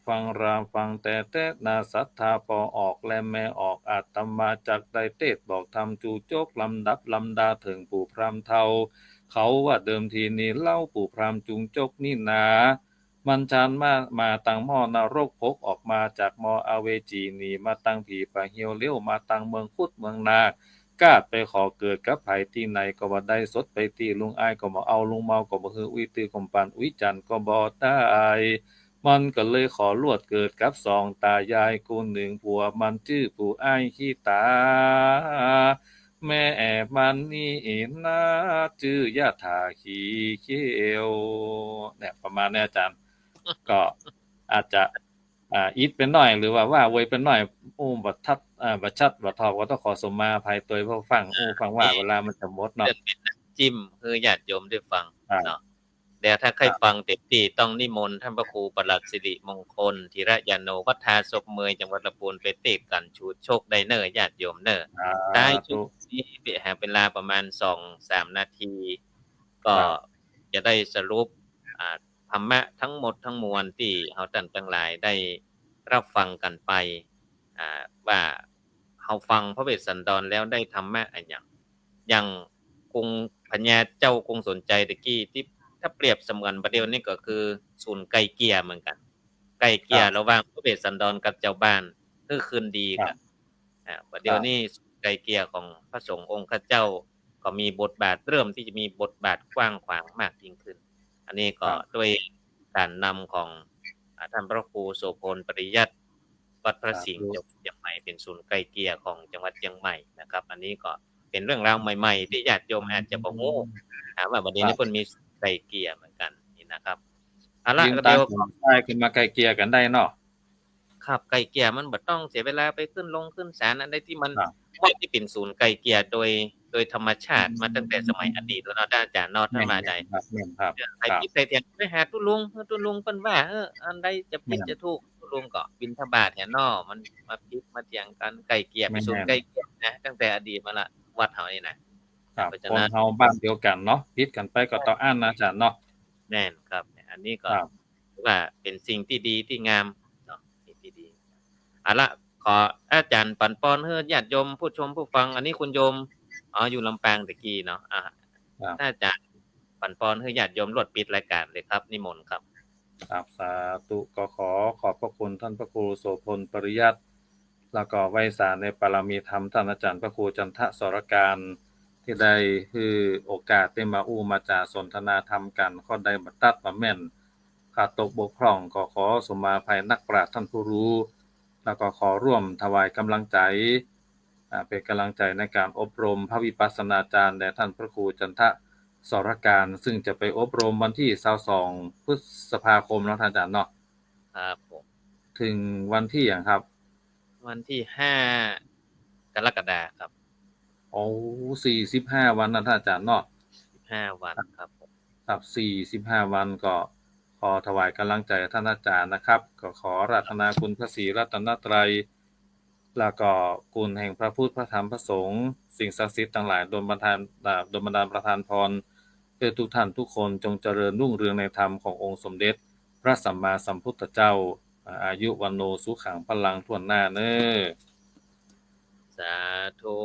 ฟังละ ฟังแต่เต๊ดนา ศรัทธาปอออก และแม่ออก อาตมาจักได้เตสน์บอกธรรม ชูชกลำดับลำดา เถิงปู่พราหมณ์เฒ่า เขาว่าเดิมทีนี้เล่า ปู่พราหมณ์ชูชกนี่นา มันจานมา มาตังหม้อนรก ผกออกมาจากหม้ออเวจี หนีมาตังผีป่าเหี่ยว เลี้ยวมาตังเมืองคุดเมืองนาค กาดไปขอเกิดกับใผตี้ไหนก็บ่ได้ สดไปตี้ลุงอ้ายก็บ่เอา ลุงเมาก็บ่หื้อ อุ้ยตื้อก็บ่ปัน อุ้ยจันก็บ่ได้ มันก็เลยขอลวดเกิดกับสองตายาย กู้หนึ่งผัวมันจื้อปู่อ้ายขี้ตา แม่มันนี่นาจื้อยะถาขี้เขียว เนี่ย ประมาณนี้อาจ๋ารย์ ก็อาจจะ อ่า อิดไปหน่อย หรือว่า ว่าเวยไปหน่อย อู้บ่ชัด อ่า บ่ชัดบ่ถอก ก็ต้องขอสมมาอภัยตวยผู้ฟัง อ่า อู้ฟังว่า นี่ เวลามันจะหมดเนาะ เปิ้นเป๋นน้ำจิ้มหื้อญาติโยมได้ฟัง ครับ เนาะ แล้วถ้าใค่ ครับ ฟังเต๋มตี้ ต้องนิมนต์ท่านพระครูประหลัดสิริมงคล ธีระยาโน วัดท่าศพเมย จังหวัดลำพูน ไปเตสน์กั๋นชูชกได้เน่อ ญาติโยมเน่อ สาธุ ท้ายสุดนี้ไปหาเวลาประมาณสองสามนาที ก็ ครับ จะได้สรุป อ่า ธรรมะทั้งหมดทั้งมวลตี้เฮาต้านตังหลายได้รับฟังกั๋นไป อ่า ว่าเฮาฟังพระเวสสันดรแล้วได้ธรรมะอะหยัง อย่างกรุงพญาเจ้ากรุงสนชัยตะกี้ตี้ ถ้าเปรียบเสมือนบ่าเดี่ยวนี้ก็คือศูนย์ไกล่เกลี่ยเหมือนกั๋น ไกล่เกลี่ย ครับ ระหว่างพระเวสสันดรกับจาวบ้าน คือคืนดีกั๋น ครับ อ่า บ่าเดี่ยวนี้ ครับ ศูนย์ไกล่เกลี่ยของพระสงฆ์องค์ข้าเจ้า ก็มีบทบาท เริ่มตี้จะมีบทบาทกว้างขวางมากยิ่งขึ้น อันนี้ก็ ครับ ตวยก๋านนำของ อ่า ต้านพระครูโสภณ ปริยัติ วัดพระสิงห์ สาธุ จังหวัดเจียงใหม่ เป๋นศูนย์ไกล่เกลี่ยของจังหวัดเจียงใหม่นะครับ อันนี้ก็เป๋นเรื่องราวใหม่ๆ ตี้ญาติโยมอาจจะบ่ฮู้ อืม อ่า ว่าบ่าเดี่ยวนี้ ครับ เปิ้นมีศูนย์ไกล่เกลี่ยเหมือนกั๋นนี่นะครับ เอาละ ยืม ก็เดี๋ยว ตางคนใต้ขึ้นมาไกล่เกลี่ยกั๋นได้เนาะ ครับ ไกล่เกลี่ยมันบ่ต้องเสียเวลาไปขึ้นลงขึ้นศาล อันใดตี้มัน ครับ ว่าตี้เป๋นศูนย์ไกล่เกลี่ยโดย โดยธรรมชาติ อืม มาตั้งแต่สมัยอดีตแล้วเนาะ ท่านอาจ๋ารย์เนาะ แม่น ท่านว่าใด ครับ แม่นครับ เรื่องใผ ครับ ผิดใผถูก ไปหาตุ๊ลุง ตุ๊ลุงเปิ้นว่า เออ อันใดจะผิด แม่น จะถูก ตุ๊ลุงก็บิณฑบาตแหมเนาะ มันมาผิดมาเถียงกั๋น ไกล่เกลี่ย แม่น เป๋นศูนย์ไกล่เกลี่ยนะ ตั้งแต่อดีตมาละ วัดเฮานี่นะ ครับ เพราะฉะนั้น คนเฮาบ้านเดียวกั๋นเนาะ ผิดกั๋นไปก็ต้องอั้นนะอาจ๋ารย์เนาะ แม่นครับ อันนี้ก็ ครับ ถือว่าเป๋นสิ่งตี้ดีตี้งามเนาะ สิ่งตี้ดี เอาละ ขออาจ๋ารย์ปั๋นปอนหื้อญาติโยมผู้ชมผู้ฟัง อันนี้คุณโยม อ๋อ อยู่ลำปางตะกี้เนาะ อ่า ครับ อาจ๋ารย์ปั๋นปอนหื้อญาติโยมลวดปิดรายก๋านเลยครับ นิมนต์ครับ ครับ สาธุ ก็ขอขอบพระคุณท่านพระครูโสภณ ปริยัติ แล้วก็ไหว้สาในปารมีธรรมท่านอาจ๋ารย์พระครูจันทสรการ ตี้ได้หื้อโอกาสได้มาอู้มาจ๋าสนทนาธรรมกั๋น ข้อใดบ่ตัดบ่แม่น ขาดตกบกพร่องก็ขอสมมาอภัยนักปราชญ์ท่านผู้ฮู้ แล้วก็ขอร่วมถวายก๋ำลังใจ๋ อ่า เป๋นก๋ำลังใจ๋ในก๋านอบรมพระวิปัสสนาจารย์แด่ต้านพระครูจันทสรการ ซึ่งจะไปอบรมวันตี้ซาวสองพฤษภาคมเนาะ ต้านอาจ๋ารย์เนาะ ครับผม เถิงวันตี้หยังครับ วันตี้ห้ากรกฎาคมครับ โอ้ สี่สิบห้าวันนะต้านอาจ๋ารย์เนาะ ห้าวันครับผม ครับ สี่สิบห้าวัน ก็ขอถวายก๋ำลังใจ๋ต้านอาจ๋ารย์นะครับ ก็ขออาราธนาคุณพระศรีรัตนตรัย แล้วก็คุณแห่งพระพุทธ พระธรรม พระสงฆ์ สิ่งศักดิ์สิทธิ์ตังหลาย ดลบันดาล อ่า ดลบันดาลประทานพร หื้อทุกท่านทุกคนจงเจริญรุ่งเรืองในธรรมขององค์สมเด็จพระสัมมาสัมพุทธเจ้า อ่า อายุ วัณโณ สุขัง พลัง ถ้วนหน้าเน้อ สาธุ